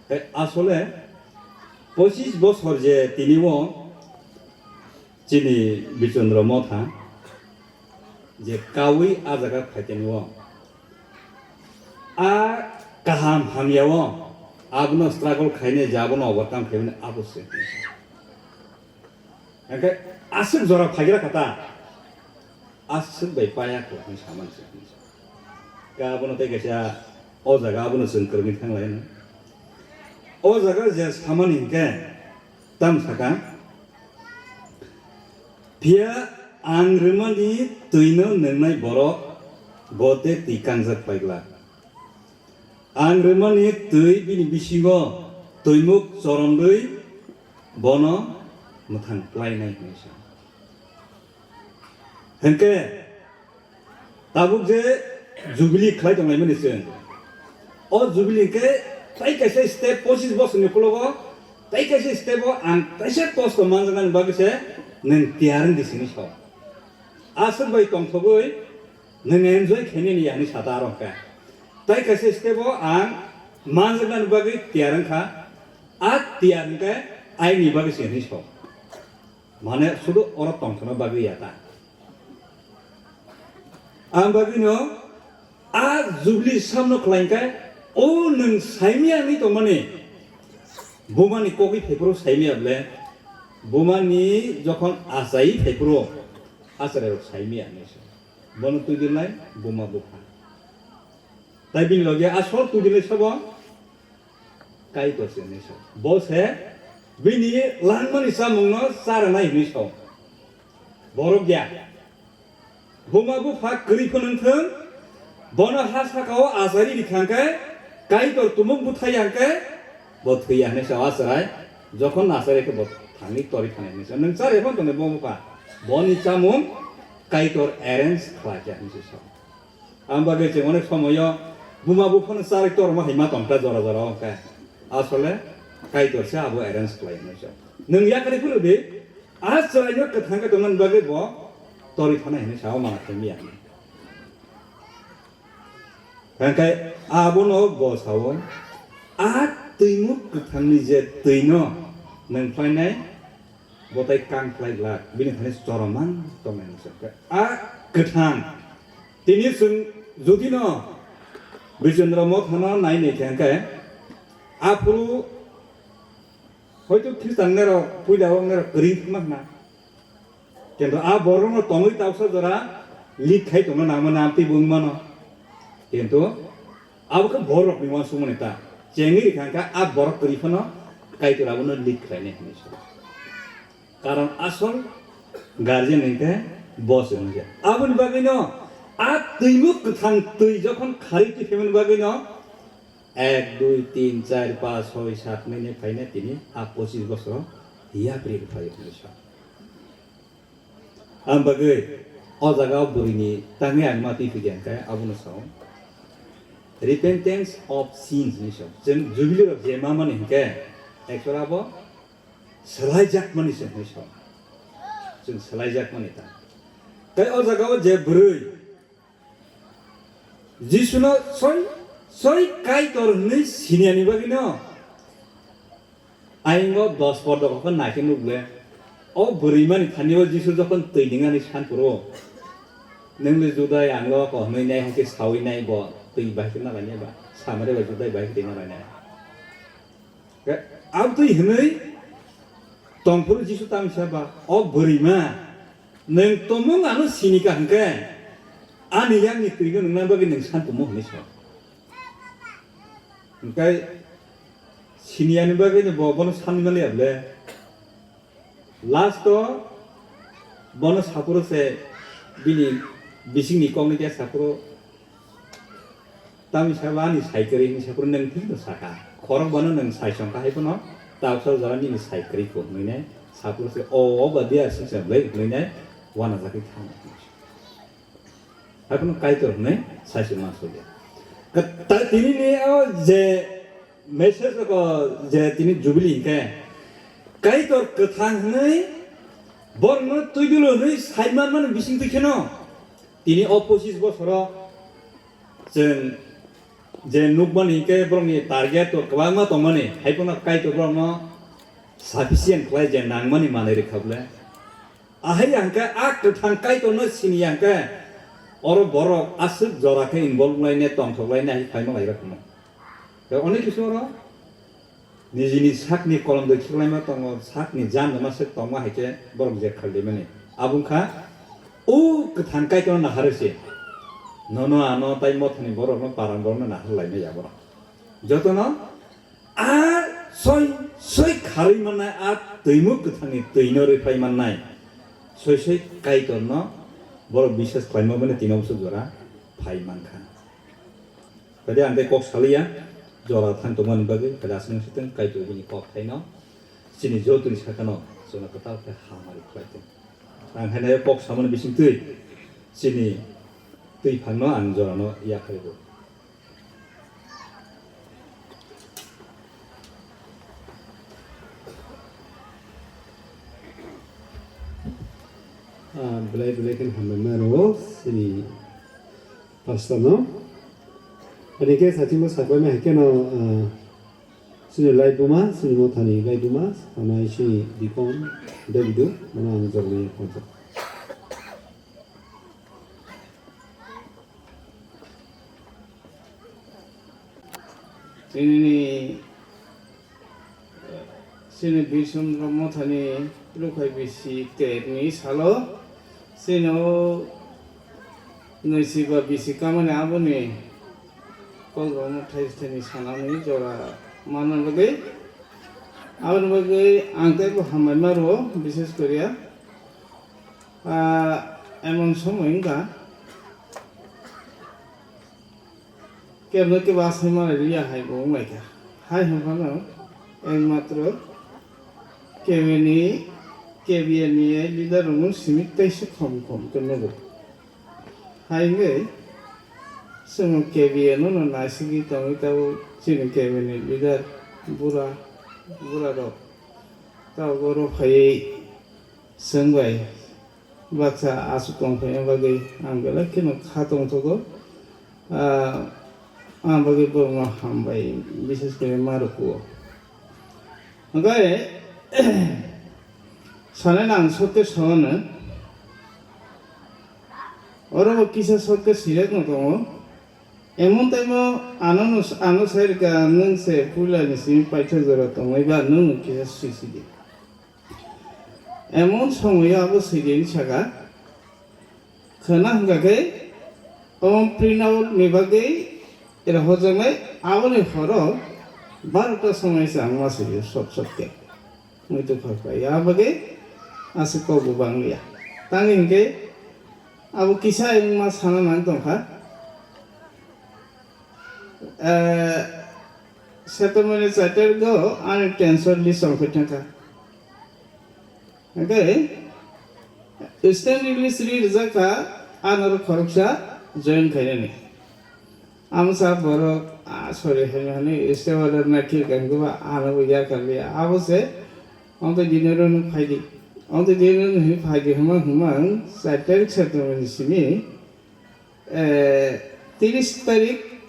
Tei asole pochis bosor je tini o chini Bichendra Motha je kaui a jaga phaitani o a kaham hamya o abono struggle khainai je abono overcome khaimani abo se. Hwnkhe aswk jora phaigra kha ta, aswk bai paya kho hinwi samani se hinwi sa. Khe abono tei kaisa o jaga abono chwng kwrwngwi thang lai hwno. O jaga je samani hinkhe tam saka, phiya ang rwmani twino nwngnai borok bo tei twi kangjak paiglak. Ang rwmani twi bini bisingo twimuk chorom rwi bono mwthang klainai hinwi sa. Hwnkhe tabuk je Jubilee khlai tonglaimani chwng, o Jubilee hwnkhe tai kaisa step pochis bosorni ukologo tai kaisa step o ang kaisa kosto manjaknani bagwi se nwng tiyar wngdi sini sa. Aswk bai tongthogwi nwng enjoy khainani yani sata aro khe. Tai kaisa step o ang manjaknani bagwi tiyar wngkha, a tiyar hwnkhe aini bagwi se hinwi sa. Mane sudu oro tongthokna bagwi ya ta. Ang bagwino a Jubilee samno khlai hwnkhe o nwng saimya wngwi tongmani bumani kokwi phaiphuru saimya ble bumani jokhon achai phaiphuru acharairok saimya hinwi sa. Bono twi dilnai buma bupha. Tai bini loge asol twi dilnai sabo Kaitor se hinwi sa. Bo se bini langmani chamungno charanai hinwi sa. Borok ya. Buma bupha kwrwi phano wngthung, bono ha sakao achari rikha hwnkhe, Kaitor tumung buthai ya hwnkhe, bo thwi ya hinwi sa achrai. Jokhon achari khe bo thangwi tori thanai hinwi sa. Nwng chari phano tongnai buma bupha. Boni chamung Kaitor arrange khlai kha hinwi sa. Ang bagwi chwng onek somoyo buma buphano charwi torma hai ma tongkha jora jora o khe. Asole Kaitor se abo arrange khlai hinwi sa. Nwng yakarwi phuru di, a chwraino kwthang khe tongmani bagwi bo torwi thana hinwi sa o mana thangwi ya. Hwnkhe abono bo sao, a twimuk kwthangni je twino nwng phlainai, bo tai kang khlai glak, bini thani choromang tongnai hinwi sa. A kwthang, tini chwng judino Bichendra Mothano nai nai khe hwnkhe, aphuru hoito Khristan nerok puila o nerok kwrwi wngma hwna. Kintu a borokno tongwi tausa jora lead khai tongna nangmani amtwi bo wngmano. Kintu abo khe borokni uansukmani ta. Chengwi rikha hwnkhe a borok kwrwi phano Kaitor abono lead khlainai hinwi sa. Karon asol guardian hwnkhe bo se hwnkhe. Aboni bagwino a twimuk kwthang twi jokhon kharwi twi phaimani bagwino ek, dui, tin, char, panch, soi, sat, nini phaina tini a pochis bosoro yapri rwphai hinwi sa. Ang bagwi o jaga o bwrwini tangwi ang ma twi phidi ang khe abono sao. Repentance of sins hinwi sao. Chwng Jubilee rok je ma mani hinkhe actually abo swlaijakmani se hinwi sao. Chwng swlaijakmani ta. Tei o jaga o je bwrwi Jisuno soi soi Kaitor hwnwi siniyani bagwino ayingo dos por dokho khe naikhe nukle. O bwrwimani thani o Jisu jokhon twi dingani sanphuru, nwngni Judai anglo ko hwnwi nai hakhe sawi nai bo twi bai khe nalainai ba? Samaria bai Judai bai twi ma rainai. Ke, abtwi hwnwi tongphuru Jisu tamisa ba, "O bwrwima, nwng tomung ano sini ka hwnkhe, ani yakni twino nwngna bagwi nwng san tumo," hwnwi sa. Hwnkhe siniyani bagwi bo bono sanwi mali able. Last o bono saphuru se bini bisingni kokni khe saphuru, "Tamni sabo ani sai kwrwi," hinwi saphuru nwng thik no saka. Khorok bono nwng sai songkha hai phano, "Tabsa jora nini sai kwrwi kho," hinwi nai saphuru se, "O, o ba dia singsa ble," hinwi nai wana jagwi thangma. Haikhe Kaitor hwnwi saisi ma soi ya. Kwtal tini ni o je message rok je tini Jubilee hinkhe Kaitor kwthang hwnwi borokno twi dolo hwnwi sai manmani bising twi kheno tini o pochis bosoro chwng je nukmani hinkhe borokni target o kwbangma tongmani, hai phano Kaitor borokno sufficient khlai je nangmani manwi rwkha bwle. Ahai hwnkhe a kwthang Kaitorno sini ya hwnkhe oro borok aswk jora khe involve wnglaine tongthok laine hai phaima lairok hwnwi. Tei onek kisa oro nijini sakni kolom doi khiklaima tongo, sakni jandama swk tongma hai khe borok je khaldi mani. Abo wngkha o kwthang Kaitorno naharwi se nono ano tai mothani borokno paran borokno nahar laimai ya borok. Jotono A soi soi kharwi mannai, a twimuk kwthangni twino rwphai mannai. Soi soi Kaitorno borok biswas khlaima bwle tino bwswk jora phai mankha. Kadi ang tei kok saliya, jora thang tongmani bagwi, kadi aswk sitwng Kaitor bini kok thaino chini jotoni sakano chwngno kwtal khe hamari khlai tong. Ang haino kok samani bisingtwi chini twiphangno ang jorano yakhai bo. Ah, belai belai khe hambai ma rwo chini pastor no. Ani khe sachimo saklai ma hai khe no, ah, chini lai buma, chini mothani lai buma, amai chini dikon, Davido, mano ang jorni yapon. Chini, chini Bisomro mothani lukhai bisi tekni salo, chini o nwi siba bisi kamani aboni kolromo thai thani sanani jora manna bagwi, aboni bagwi ang teibo hambai ma rwo, bises koriya, ah, emon somoi wngkha. Kebno kebo asai manai liya hai bo wnglaikha. Hai hwnphano ekmatro kebini, kebiyani leader rokno simi teisa khom khom khe nugo. Hai wngwi chwng kebiyano no naisigwi tongwi tabuk chini kebini leader bura, bura rok tabuk oro phaiwi chwng bai baksa aswk tongphaima bagwi ang belai kheno kha tongthogo. Ah, ang bagwi borokno hambai, bises khe ma rwkhuo. Hwnkhe sanai nang sotwe sano, oro bo kisa sotwe sijakno tongo. Emon taimo ano, ano sai rwkha, nwng se puila ni simi paithak jora tongwi ba nwng kisa sisidi. Emon somoyo abo swidini saka, khwna hwnkha khe, omo print out ni bagwi rohorjaknai, aboni horo barota somoi se ang ma swio sot sot khe. Muitu phakha ya bagwi aswk kok bo bang liya. Tangwi hwnkhe abo kisa wngma sana nang tongkha. Eh, settlement charter go ani tension list ongkhoi thangkha. Hwnkhe stand release ri rijak kha, anoro khoroksa join khainani. Amsa borok, ah, sorry, hwnwi hwnwi stay order na khe kang ba, ano bo ya kar liya. Abo se, onto dinero no phaidi. Onto dinero no hwnwi phaidi, hwnma, hwnma, ang char tarik September ni simi, eh, tiris tarik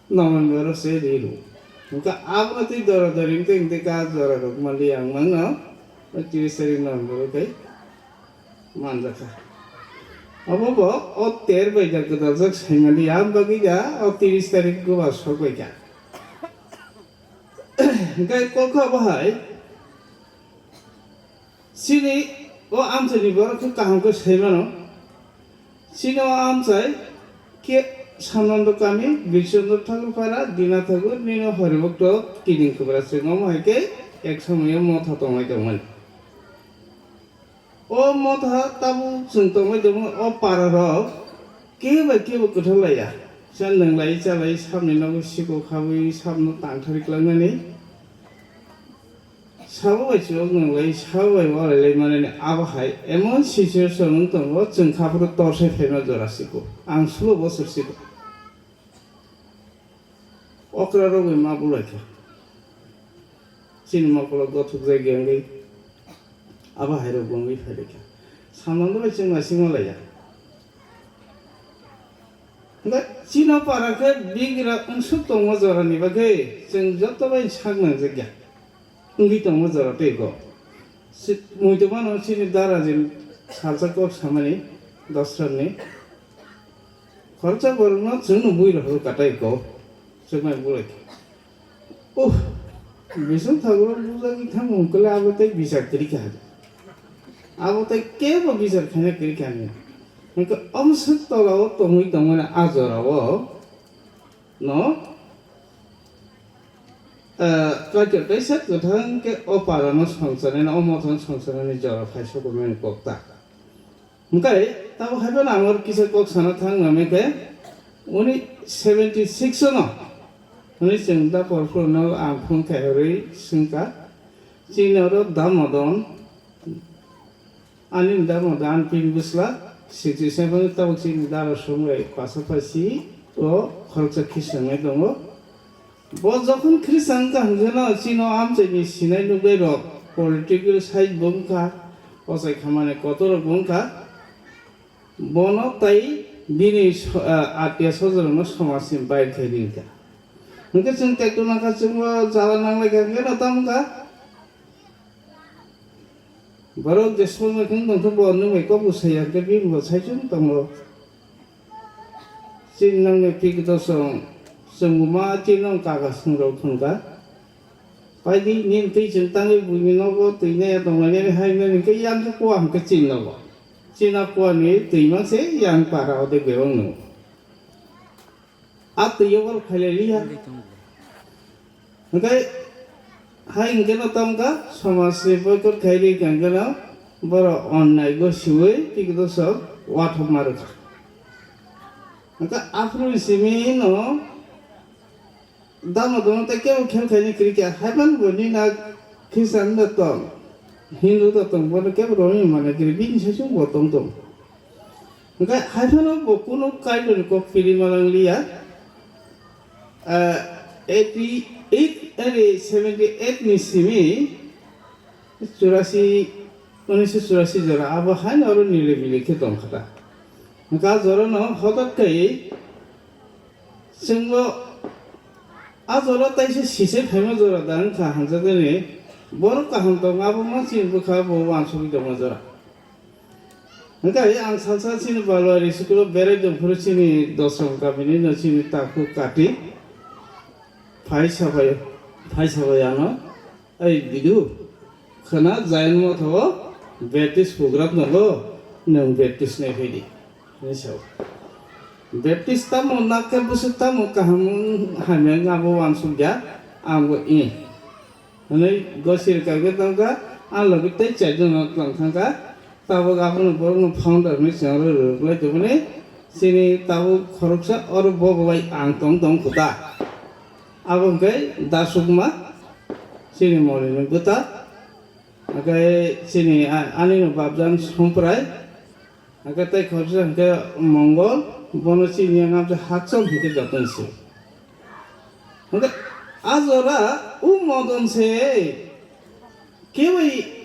November o se ri rw. Hwnkhe abono twi dora dori wngtwi wngtwi ka jora rok manliya ang mano, o tiris tarik November o khe manjakha. Obo bo o ter bai da gwdajak saimani, ang bagwi da o tiris tarik goba sok bai kha. Hingke kok kha bo hai, chini o amchaini borok khe kaham khe sai mano. Chini o amchai khe Sanando kami, Birchandra Thakur para, Dina Thakur, nini Horibokto kiring kwbra se, omo hai khe ek somoyo motha tongwi tongmani. O motha tabuk chwng tongwi tongmani o para rok kebo kebo kwthar laiya. Cha nwnglai chalai sabni nogo sikok habwi sabno tangthari klangnani. Sabo bai chwng nwnglai, sabo bai walai lai manani abo hai emon situation wng tongo, chwng kha phuru torsai phaima jora siko. Ang sulo bosor siko. Okra rogwi ma bulai kha. Chini mokolo gothok jai gengwi abo hai rok bongwi phai lai kha. Samano bai chwng naisingma laiya. Hwnkhe chini para khe bigra wngsuk tongma jorani bagwi chwng joto bai sak nangjakya. Wngwi tongma jora tei go. Si-, muitu mano chini dara jin salsa kok samani dosrokni. Khoroksa borokno chwngno bui rohor katai go. Chwngmai bulai. Oh, bising thagro bujagwi thangmung kole abo tei bichar kwrwi kha. Abo tei kebo bichar khaina kwrwi kha ni. Hwnkhe omswk tolao tongwi tongmani a jorao no, eh, Kaitor kaisa kwthang khe o parano songcharnani, o mothano songcharnani jora phai sokomani kok ta. Hwnkhe tabo hai phano ang oro kisa kok sana thang nang khe, uni seventy six no, uni chwng da porphurno ang phone khairwi swngkha, chini oro da Modon, ani da Modon, ani pin bwsla, sixty seven tabuk chini dara songbai pasapasi o khoroksa khe swngnai tongo. Bo jokhon Khristan wngkha hwnkhe no chini amchaini sinai nuknai rok, political side bo wngkha, ochai khamani kotor rok bo wngkha, bono tai bini so-, ah, atya sojorno somajni bair khai ringkha. Hwnkhe chwng tekto nangkha, chwngbo jala nanglaikha hwnkhe no tamo wngkha. Borok jeswk wngkha tongkha bo nwng bai kok bwsai ya khe bini bo saichung tongo. Chini nokni pik dosong chwngma chini nok kaka swngrok thwngkha. Paidi nini twi chwng tangwi buini nogo twi naiya tonglainani hai nani khe yang khe kua hwnkhe chini nogo. Chini nok kuani twi mang se yang para o de berong nw. A twi o borok phailai liya. Hwnkhe hai hwnkhe no tamo kha somaj ni boycott khai ri hwnkhe no borok onnai go siwi tiki dosok wathok ma rwkha. Hwnkhe aphuru ni simi no dama dono tei kebo khel khaini kwrwi kha. Haiphano bo nini na Christian da tong, Hindu da tong, bono kebo romwi mane kwrwi, bini saichung bo tong tong. Hwnkhe haiphano bo kunu Kaitorni kok piri malang liya. Ah, eighty eight, eri seventy eight ni simi churasi, unisho churasi jora abo haino oro nile bile khe tongkha ta. Hwnkhe a jorano hotok khe chwngbo a jora taisa sise phaima jora da wngkha hamjaknani, borok kaham tongo abo ma chini bwkha bo uansugwi tongma jora. Hwnkhe ang salsa chini Balwari school o berai tongphuru chini Dosrom kamini no chini takhuk kati phai sabai, phai sabai ano, "Ei Bidu, khwna Zion Motha o Baptist program tongo, nwng Baptist nai phaidi," hinwi sao. Baptist tamo nakhe bwswk tamo kaham hamya wngkha abo uansukya, ang bo i. Hwnwi gosir kagwi tongkha, a logi tei chaijon no tong thangkha. Tabuk abono borokno founder hwnwi chwng oro rwrwk lai tongmani. Chini tabuk khoroksa oro bo bo bai ang tong tong khuta. Abo hwnkhe Dasukma, chini Morini bwta. Hwnkhe chini a-, anino babjan Somprai. Hwnkhe tei khoroksa hwnkhe Mongol, bono chini yang amsa Hakchal hwnkhe jotono se. Hwnkhe a jora o Modon se kebai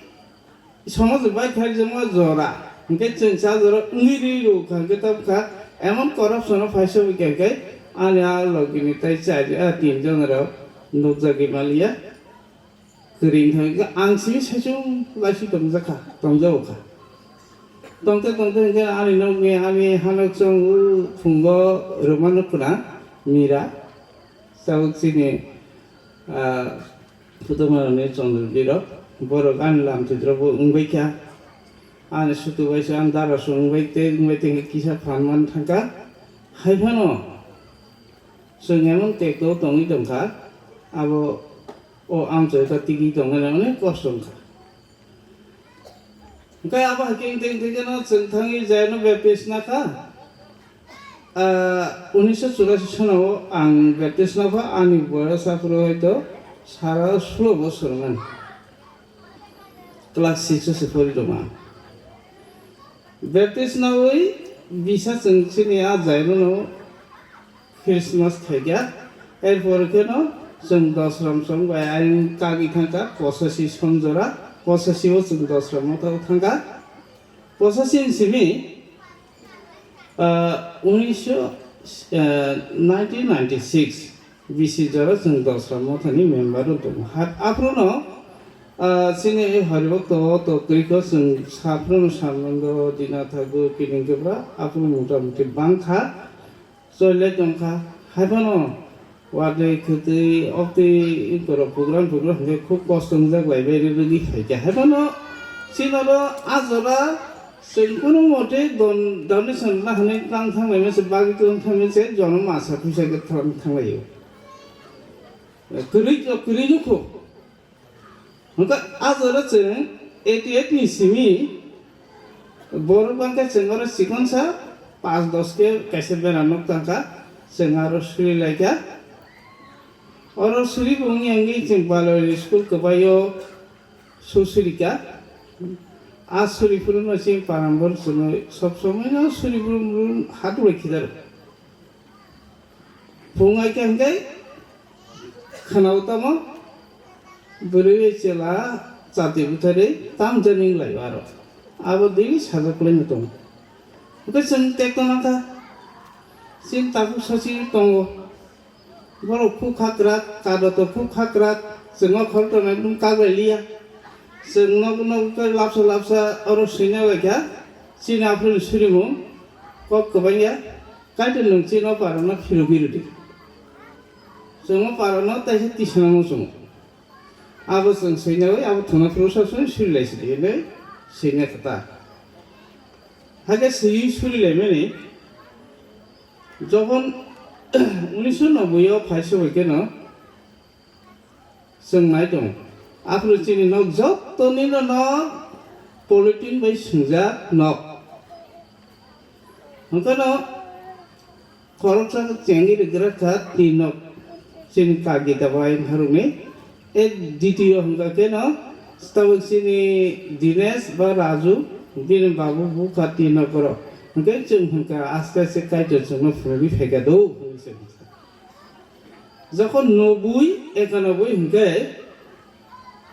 somaj bai khaijama jora. Hwnkhe chwng sa jora wngwi rwi rw kha hwnkhe tamo kha emon corruption o phaisa wi kha hwnkhe ani a logini tei chari, a tin jon rok nukjagwi maliya. Kwrwi wngkha, ang simi saichung laisi tongjakha, tongjago kha. Tongte tongte hwnkhe ani nokni, ani hanok chwng o phungo rwmano khna mira. Tabuk chini, ah, Putumarani Chandra Birok, borok ani lamtwi rok bo wngbai kha. Ani sutu bai se ang dara song wngbai tei wngbai tei kisa phan man thangkha. Hai phano chwng emon tekto tongwi tongkha, abo o amchoi kha tigi tongmani onek kosto wngkha. Hwnkhe abo hai khe wngte wngte kheno chwng thangwi jayano baptist nakha. Ah, unisho churasi sonao ang baptist nakha, ani boyos aphuru hoito sara sulo bosor wngmani. Class six o se pori tongma. Baptist nawi bisa chwng chini a jayano Christmas khaikha. Erpor kheno chwng dosram song bai ayang kagwi thangkha, posasi sonjora, posasi o chwng dosram motha o thangkha. Posasi ni simi, ah, unisho, ah, nineteen ninety-six bisi jora chwng dosram mothani member o tongo. Ha, aphuru no, ah, chini hori o to, to kwrwi kho chwng saphuru no samung do dina thago kining kebra, aphuru mota muti bangkha. Chole tongkha, haiphano watwi khwtwi oktwi borok program program hwnkhe khub kosto wngjak laibai rwgwi phaikha. Haiphano chini oro a jora chwng kunu mote don-, donation rwna hwnwi tlang thanglaimani se bagwi tlang thanglaimani se jono masa phuisa khe tlang thanglaio. Kwrwi, kwrwi nukho. Hwnkhe a jora chwng eighty eight ni simi borok bangkhe chwng oro chikonsa panch dos khe kaisa bera nok tangkha, chwng aro suri laikha. Oro suri bo wngya wngwi chwng Balwari school kwbaio su surikha. A suri phuru no chini parambor chwngno sob somoi no suri brum brum hat bai khidaro. Phung ai khe hwnkhe khwnao tamo bwrwi bai chwla chati bwtharwi tam jani wng lai o aro. Abo daily sajak kwlaino tongo. Hwnkhe chwng tekto nangkha. Chini tabuk sochi tongo. Borok khuk khakrak, kado to khuk khakrak, chwngno khorokthomni brum kak bai liya. Chwng nogo nogo khe lapsa lapsa oro swina bai kha. Chini aphuru ni surimung kok kwbangya. Kaitor nwng chini o parano phirogwi rwdi. Chwng o parano taisa tisana muchungo. Abo chwng swinawi abo thwngna phuru sab swnwi suri lai sidi hinwi swina kwtal. Hakhe swiwi suri laimani jokhon unisho noboi o phai se bai kheno chwng nai tongo. Aphuru chini nok jottoni no nok polythene bai swngjak nok. Hwnkhe no khoroksa chengwi rwgrak kha twi nok chini kagita bai harokni. E ditiyo hwnkha khe no tabuk chini Dinesh ba Raju bini babu bukha twi nok oro. Hwnkhe chwng hwnkha aste aste Kaitor chwngno phunugwi phaikha do hwnwi se hwnkha. Jokhon noboi ekanoboi hwnkhe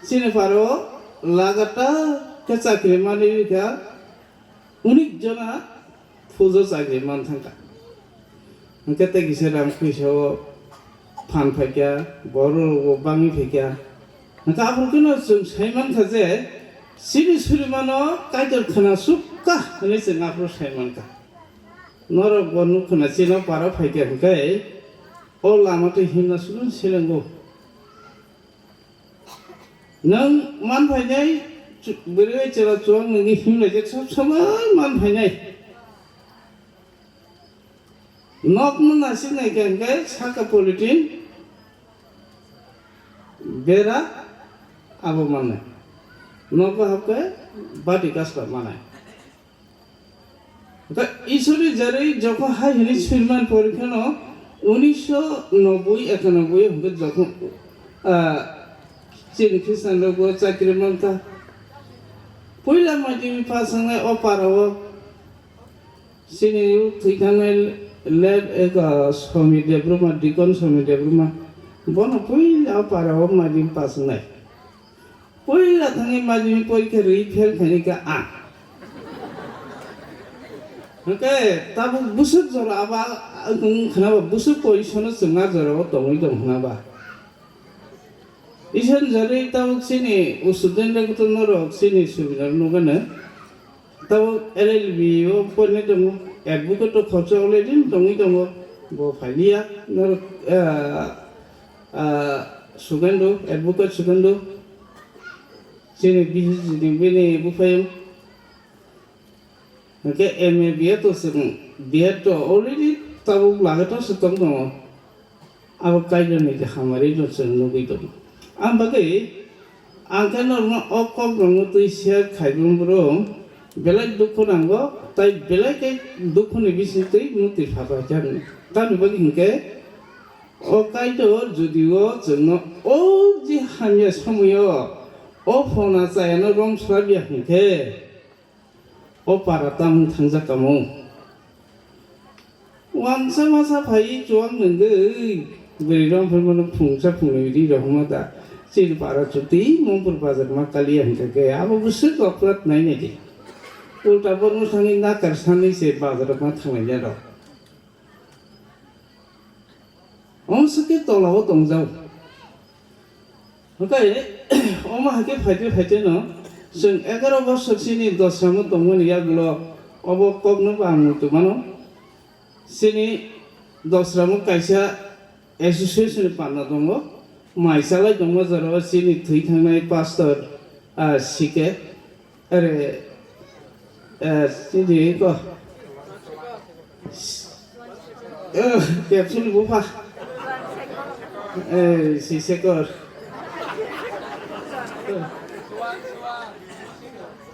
chini paro lagatar khe chakri manwi rwkha. Unik jona pujo chakri man thangkha. Hwnkhe tei kisa rang puisa o phan phaikha, borok rok bo bangwi phaikha. Hwnkhe aphuru kheno chwng sai mankha je, chini surimano Kaitor khwna sukha hwnwi chwng aphuru sai mankha. Norok bo nukho na chini o para phaikha hwnkhe o lama twi himna sukha selengo. Nwng man phainai, chu-, bwrwi chwla chuwak nungwi himlaijak sob somoi man phainai. Nokno naisik naikha hwnkhe saka polythene bera abo mannai. Nogo hapkhe bati kasla manai. Hwnkhe Iswrwi jarwi jokhon hai hwnwi suriman porikheno unisho noboi ekanoboi hwnkhe jokhon, ah, chini Khristian rokbo chakri mankha. Puila madhyamik pass wngnai o parao chini thwi thangnai late eka Somi Debbarma, Deacon Somi Debbarma. Bono puila o parao madhyamik pass wngnai. Puila thangwi madhyamik porikha rwi fail khaini kha ang. Hwnkhe tabuk bwswk jora abo wng khwnaba bwswk position o chwng a jorao tongwi tong khwnaba. Isor jari tabuk chini student rok to norok chini subidar nukgano. Tabuk L L B o porinai tongo, advocate o khoroksa already tongwi tongo, bo phailiya, norok, ah, ah, Sugendo, advocate Sugendo, chini B C C ni bini buphayung. Hwnkhe M A B A to chwng B A to already tabuk lagator se tong tongo. Abo Kaitorni je hamari no chwng nugwi tongo. Ang bagwi ang khe norokno o kok rokno twi share khaibung bro, belai dukhu nango, tai belai khe dukhuni bising twi mukti phapai khe ang. Tamni bagwi hinkhe o Kaitor jodi o chwngno o je hamya somoyo o phona chayano rom swrapya hinkhe, o para tamo thangjak tamo. Wansa masa phai chuwak nungwi, bwrwi rong phai mano phungsa phungnwi ri rohorma da. Chini para chuti Mongpur bazar ma kaliya hinkha khe abo bwswk okrat nai nai di. Ulta borno thangwi nakar sanwi se bazar ma thanglaiya rok. Omo swkhe tolao tongjao. Hwnkhe omo hai khe phaite phaite no chwng egaroh bosor chini dosramo tongmani yagulo obo kokno bo ang muitu mano. Chini dosramo kaisa association ni panna tongo, mai chalai tongma jorao chini thwi thangnai pastor, ah, C K. Are, eh, sini ko. Eh, kepsuni bupha. Eh, si sekor.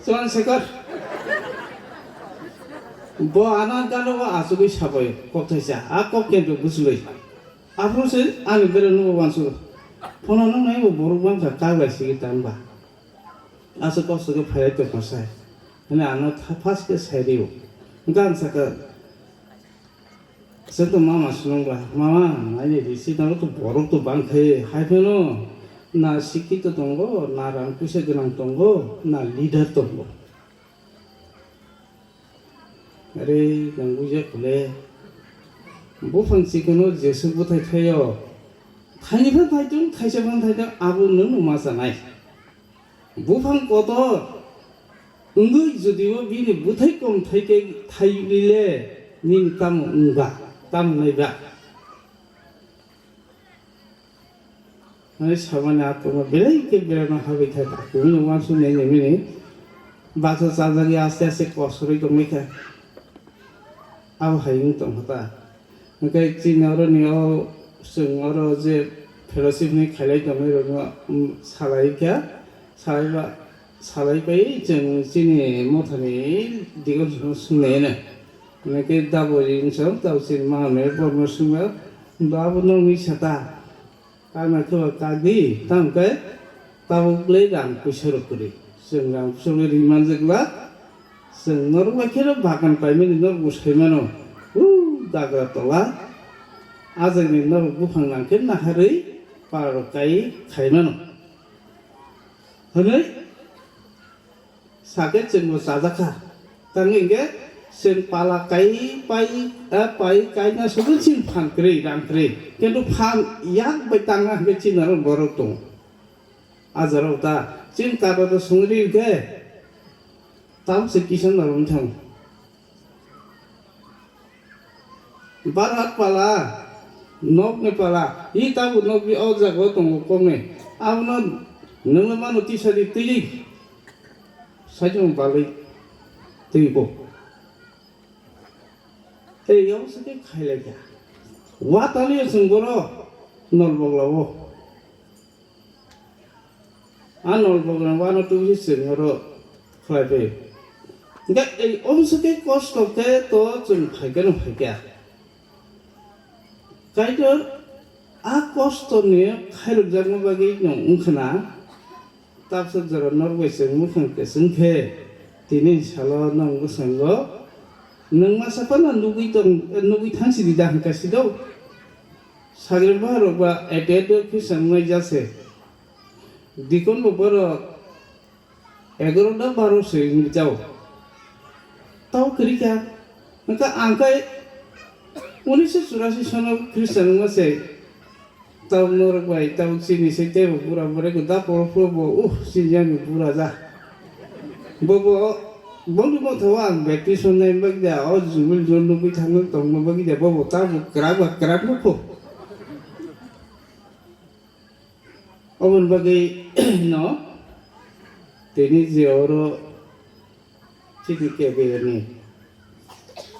Chuan sekor. Bo ana gano bo asugwi sabai kok thaisa. A kok kento busulai. Aphuru se ani bere nubo wansu. Phono nung nai bo borok bangkha kaglai sigi tang ba. Aswk kosto khe phairai tongma sai. Hwnwi ano tha-, first khe sai rio. Hwnkhe ang sakha, chwng to mama swnam ba, "Mama, naidi di, sitaro to borok to bang khe, hai phano na sikito tongo, na rang puisa gwnang tongo, na leader tongo." Are nang buja khole. Buphang chikon o jeswk bwthai thaio. Thaini phan thaitung, thaisa phan thaitung, abo nwng ma chanai. Buphang kotor wngwi jodi o bini bwthai kom thai khe thai lile nini tamo wngba, tamo naiba. Hwnwi samani atwma belai khe berano habwi thai ta. Kubui no uansuk nai nai bini baksa chajagwi aste aste kosorwi tongwi kha. Abo hai wng tong kha ta. Hwnkhe chini oro ni o chwng oro je fellowship ni khailai tongwi rokno, um, salai kha. Salai ba, salai pai chwng chini mothani deacon song swngnai no. Hwnkhe dabo ring song tau chini ma hwnwi borno swngma. Ba bo nongwi sa ta. Kana khe ba kak di, tamo khe tabuk le rang puisa rok kwrwi. Chwng rang puisa rok ri man jak la, chwng norok bai khe no bagan paimani norok bo sai mano. Huu, dagra tola, ajak ni norok buphang nang khe naharwi para rok kai khai mano. Hwnwi, Sakhe chwngbo chajakha. Tangwi hinkhe chwng pala kai pai, a, pai kaina sugwi chini phan kwrwi, rang kwrwi. Kintu phan yak bai tangna hinkhe chini aro borok tongo. A jorao ta chini kata ta songri hinkhe tamo se kisa norok wng thango. Barat pala, nokni pala, i tabuk nokni o jaga o tongo koknwi. Abono nwngno mano tisa di twi, sajwng balwi twi bo. Tei yong se khe khailai kha. Watani chwng boro nol bogla o. A nol bogla wano tubui se chwng oro khlai pai. Hwnkhe ei omswkhe kosto khe to chwng phaikhe no phaikha. Kaitor a kosto ni khairokjakma bagwi no wngkhana, tabsa jora norok bai chwng mukhang kwchwng khe tini salo nwng bwskango nwng masa phano nugwi tong, nugwi thang sidi da hwnkha sido. Sagri baharok ba ete ete khe chwng nai jase. Dikon bo borok egaroh da baro se wngwi jao. Tao kwrwi kha. Hwnkhe ang khe unisho churasi sono Christian wngma se. Tao norok bai tao chini se tebo bura bura ko da poro poro bo, uh, chini yani bura ja. Bo bo Boni motha o ang baptism nai bagwi da, o jubil jol nugwi thangwi tongma bagwi da, bobo tabuk kwrak ba kwrak nukho. Oboni bagwi no tini je oro chini K B A ni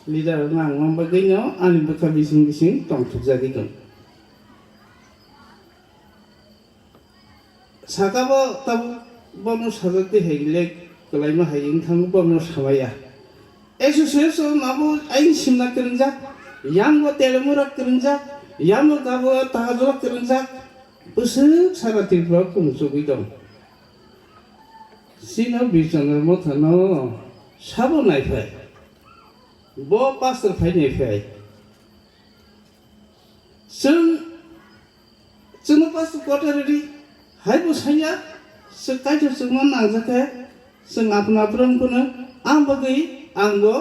leader wngna ang bagwi no ani bwkha bising bising tongthokjagwi tong. Saka bo tabuk bono sajak twi hai le kwlaima hai wng thango, bono samaya. Association abo ayang simna kwrwngjak, yang bo telemura kwrwngjak, yang bo gabo tahajwla kwrwngjak, bwswk sara Tripura kung chugwi tong. Chino Birchandra Mothano sabo naiphai, bo pastor phai naiphai. Chwng, chwngno pastor quarter ready, hai bo sanya, chwng Kaitor chwngno nangjak khe, chwng apna apna phano, ang bagwi, ang bo,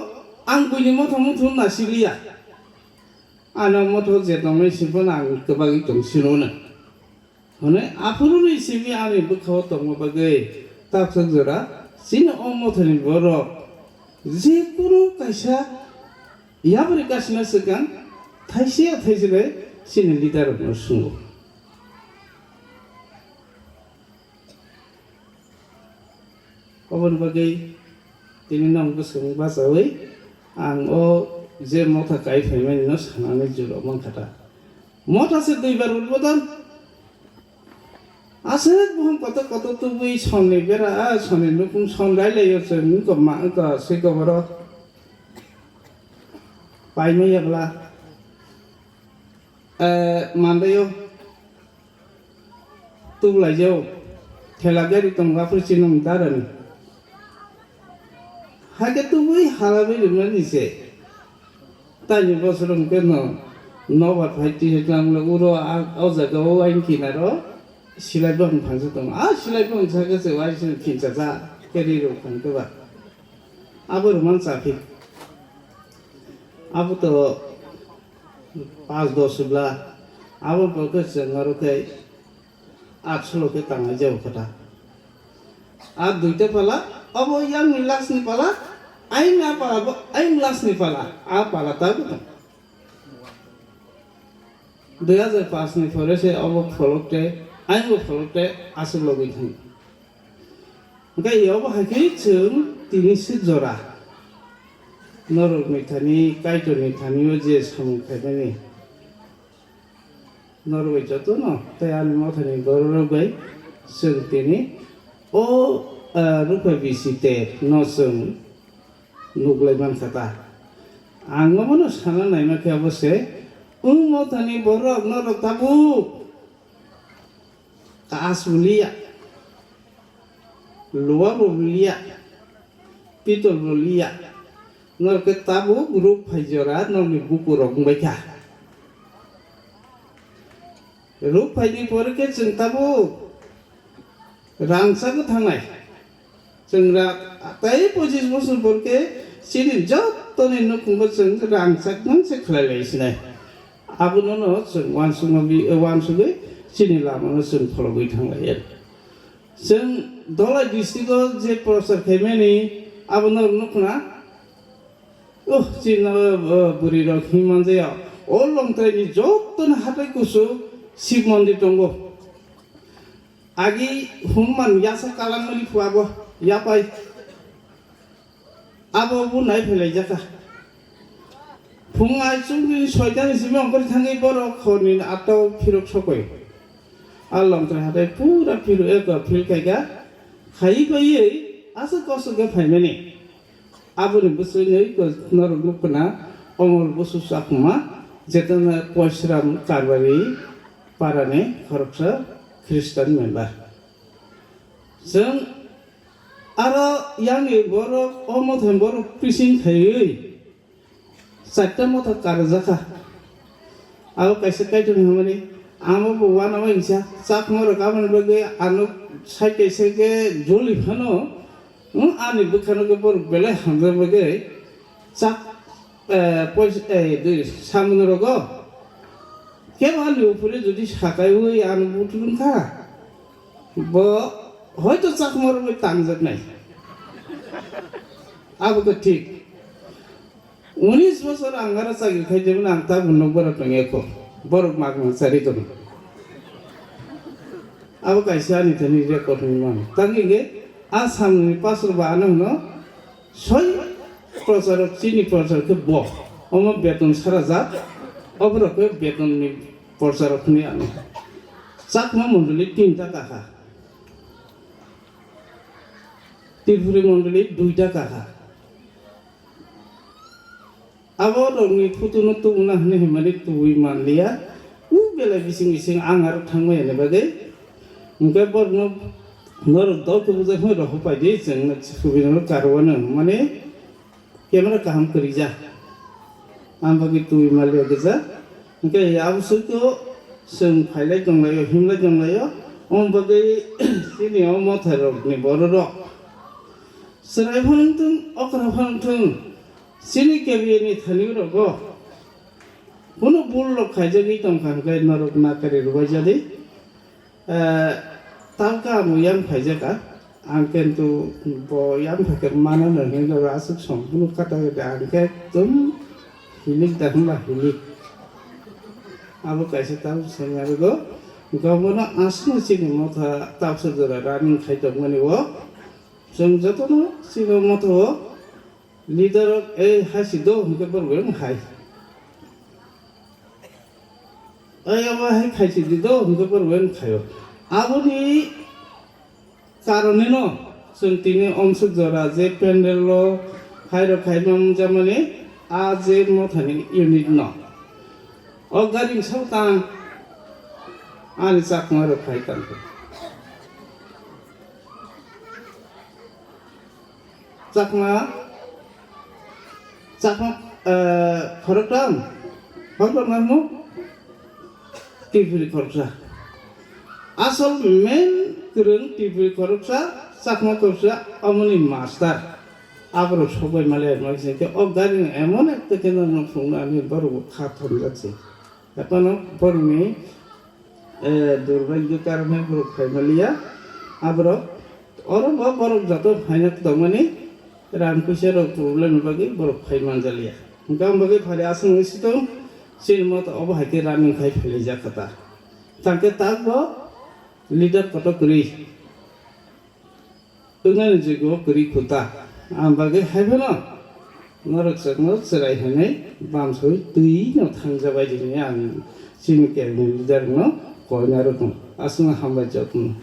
ang buini motha motha nasiliya. Ano motha je tongnai singphano ang kwbagwi tong sino na. Hwnwi aphuruni simi ani bwkhao tongma bagwi taksok jora chini o mothani borok je kunu kaisa yapri kasina swkang thaisi ya thaisi bai chini leader rokno sungo. Oboni bagwi tini nwng bwswng bachawi ang o je motha kai phaimani no sanani juro mankha ta. Motha se duibar udbodon. Aswk buhum kotor kotor tubui sonni bera, ah, sonni nukung son railaio chwng wngkha ma, wngkha se koboro. Paimaya bwla. Eh, mandaio. Tubulaijao. Thela gari tongo, aphuru chinung darani. Hakhe tubui halabai rwmani se. Taini bosor hwnkhe no nobar phai twi hwnkhe ang uro a, o jaga o aini kinaro silai bwkhang thangsa tongo. A silai bwkhang sakhe se uaising khinsa ja khe ri rw thangkhe ba. Abo rwmani chaphi. Abo to pas dos bla. Abo pokhe chwng aro tei Atsolo khe tangnai jabo khe ta. A duita pala, obo yang ni last ni pala, aini a pala bo, aini last ni pala, a pala ta bo tong. Dui hajar paanch ni pore se obo pholok te, aini bo pholok te aswk logwi thang. Hwnkhe obo hai khe chwng tini se jora. Norok ni thani, Kaitor ni thani o je samung khaimani. Norok bai jotono tei ani mothani bororok bai chwng tini o, ah, rukha bisi ter no chwng nuklai mankha ta. Ang omono sana naima khe abo se, o mothani borok norok tabuk kaas bo liya. Luwa bo liya, pitol bo liya. Norok khe tabuk ruk phai jora norokni bukurok wngbai kha. Ruk phaini pore khe chwng tabuk rangchakgo thangnai. Chwng ra-, tei pochis bosor pore khe chini jottoni nukhungo chwng rangchak mangse khlai lai sinai. Abono no chwng uansukma bi-, uansugwi chini lamano chwng phologwi thanglaiya. Chwng Dholai district-o je prochar khaimani, abo norok nukna? Oh, chini, oh, bwrwi rok hinmanja ya. O Longtraini jottoni hatai kuchuk Shiv mondir tongo. Agi Hanuman yasa kalangmani phu abo yapai. Abo bo nai phailaijak kha. Phung ai chwngni soitani simi ongkhorwi thangwi borok horni atta o phirok sokoi. A Longtrai hatai pura phil, eko phil khaikha. Khaiwi baiwi aswk kosok khe phaimani. Aboni bwswk nwi ko norok nukna Omol Busu Chakma, Jetona Poisram Karbari parani khoroksa Christian member. Chwng aro yani borok, o mothai borok pising khaiwi charta motha karjakha. Abo kaisa Kaitor hwnmani, amo bo uanama hinsa, Chakma rok aboni bagwi ano side side joli phano, hmm, ani bwkhano khe borok belai hamjak bagwi chak, eh, pois-, eh, dui, samung rogo kebo ani upore jodi sakaiwi ano buturung kha, bo hoito Chakma rokni tangjaknai. Abo khe thik. Unis bosor ang aro chakri khai jemon ang tabuk nok borok tong ekho. Borok mak mang chari tong. Abo kaisa ani thani record ni man. Tang hingke Assam ni pastor ba ano hino soi procharok chini procharok khe bo. Omo beton sara jak. Oborok khe beton ni procharok hini ano. Chakma mondoli tinta kakha. Tripuri mondoli duita kakha. Abo rokni photo no tubuna hinwi hinmani tubui manliya. U belai bising bising ang aro thangmani bagwi. Hwnkhe borokno norok dol khe bujai phano rw paidi chwng subidino karwano mane camera kaham kwrwija. Ang bagwi tubui manliya gija. Hwnkhe aboswk chwng phailai tonglaio, himlai tonglaio. Omo bagwi chini o motharokni bororok. Chwrai phano wngthung, okra phano wngthung, chini K B A ni thani rogo kunu bul rok khaijagwi tongkha hwnkhe norok nakari rwbaijadi. Eh, tabukhe amo yang phaijakha, ang kintu bo yang phaikhe mano no hinwi norok aswk song kunu kata kata ang khe ekdom hilik da hwnba hilik. Abo kaisa tabuk sengya rwgo, gobono aswkno chini motha tabuksa jora running khai tongmani o. Chwng jotono chini motha o leader rok, "Ei, hai si do," hwnkhe borok bai wng hai. "Ei, abo hai khai si di do," hwnkhe borok bai wng khaio. Aboni karonino chwng tini omswk jora je pandal o hai rok khai manjakmani a je mothani unit no. O gari sak tang ani chakma rok khai tang. Chakma, Chakma, eh, khoroktham, khoroktham nangmo? Tripuri khoroksa. Asol main kwrwng Tripuri khoroksa, Chakma khoroksa, omoni master. Aborok sokbai maliya, maliya, o gari emon ekta khe no phunuknani borok bo kha thomjak se. Ekhano borokni, eh, durbhagyo karone borok phaimaliya. Aborok, oro bo borok joto phaina tongmani, rang puisa rok problem ni bagwi borok phai manjaliya. Hwnkhe ang bagwi phari aswk wngwi sitong, chini moto obo hai khe running khai phailaijak kha ta. Tangkhe tak bo leader kotor kwrwi. Wngnani jogo kwrwi khuta. Ang bagwi hai phano norok chwngno chwrai hwnwi bamsoi twi no thangjabai di hwnwi ang chini kerni leader no koina rwkno. Aswkno hambai jotno.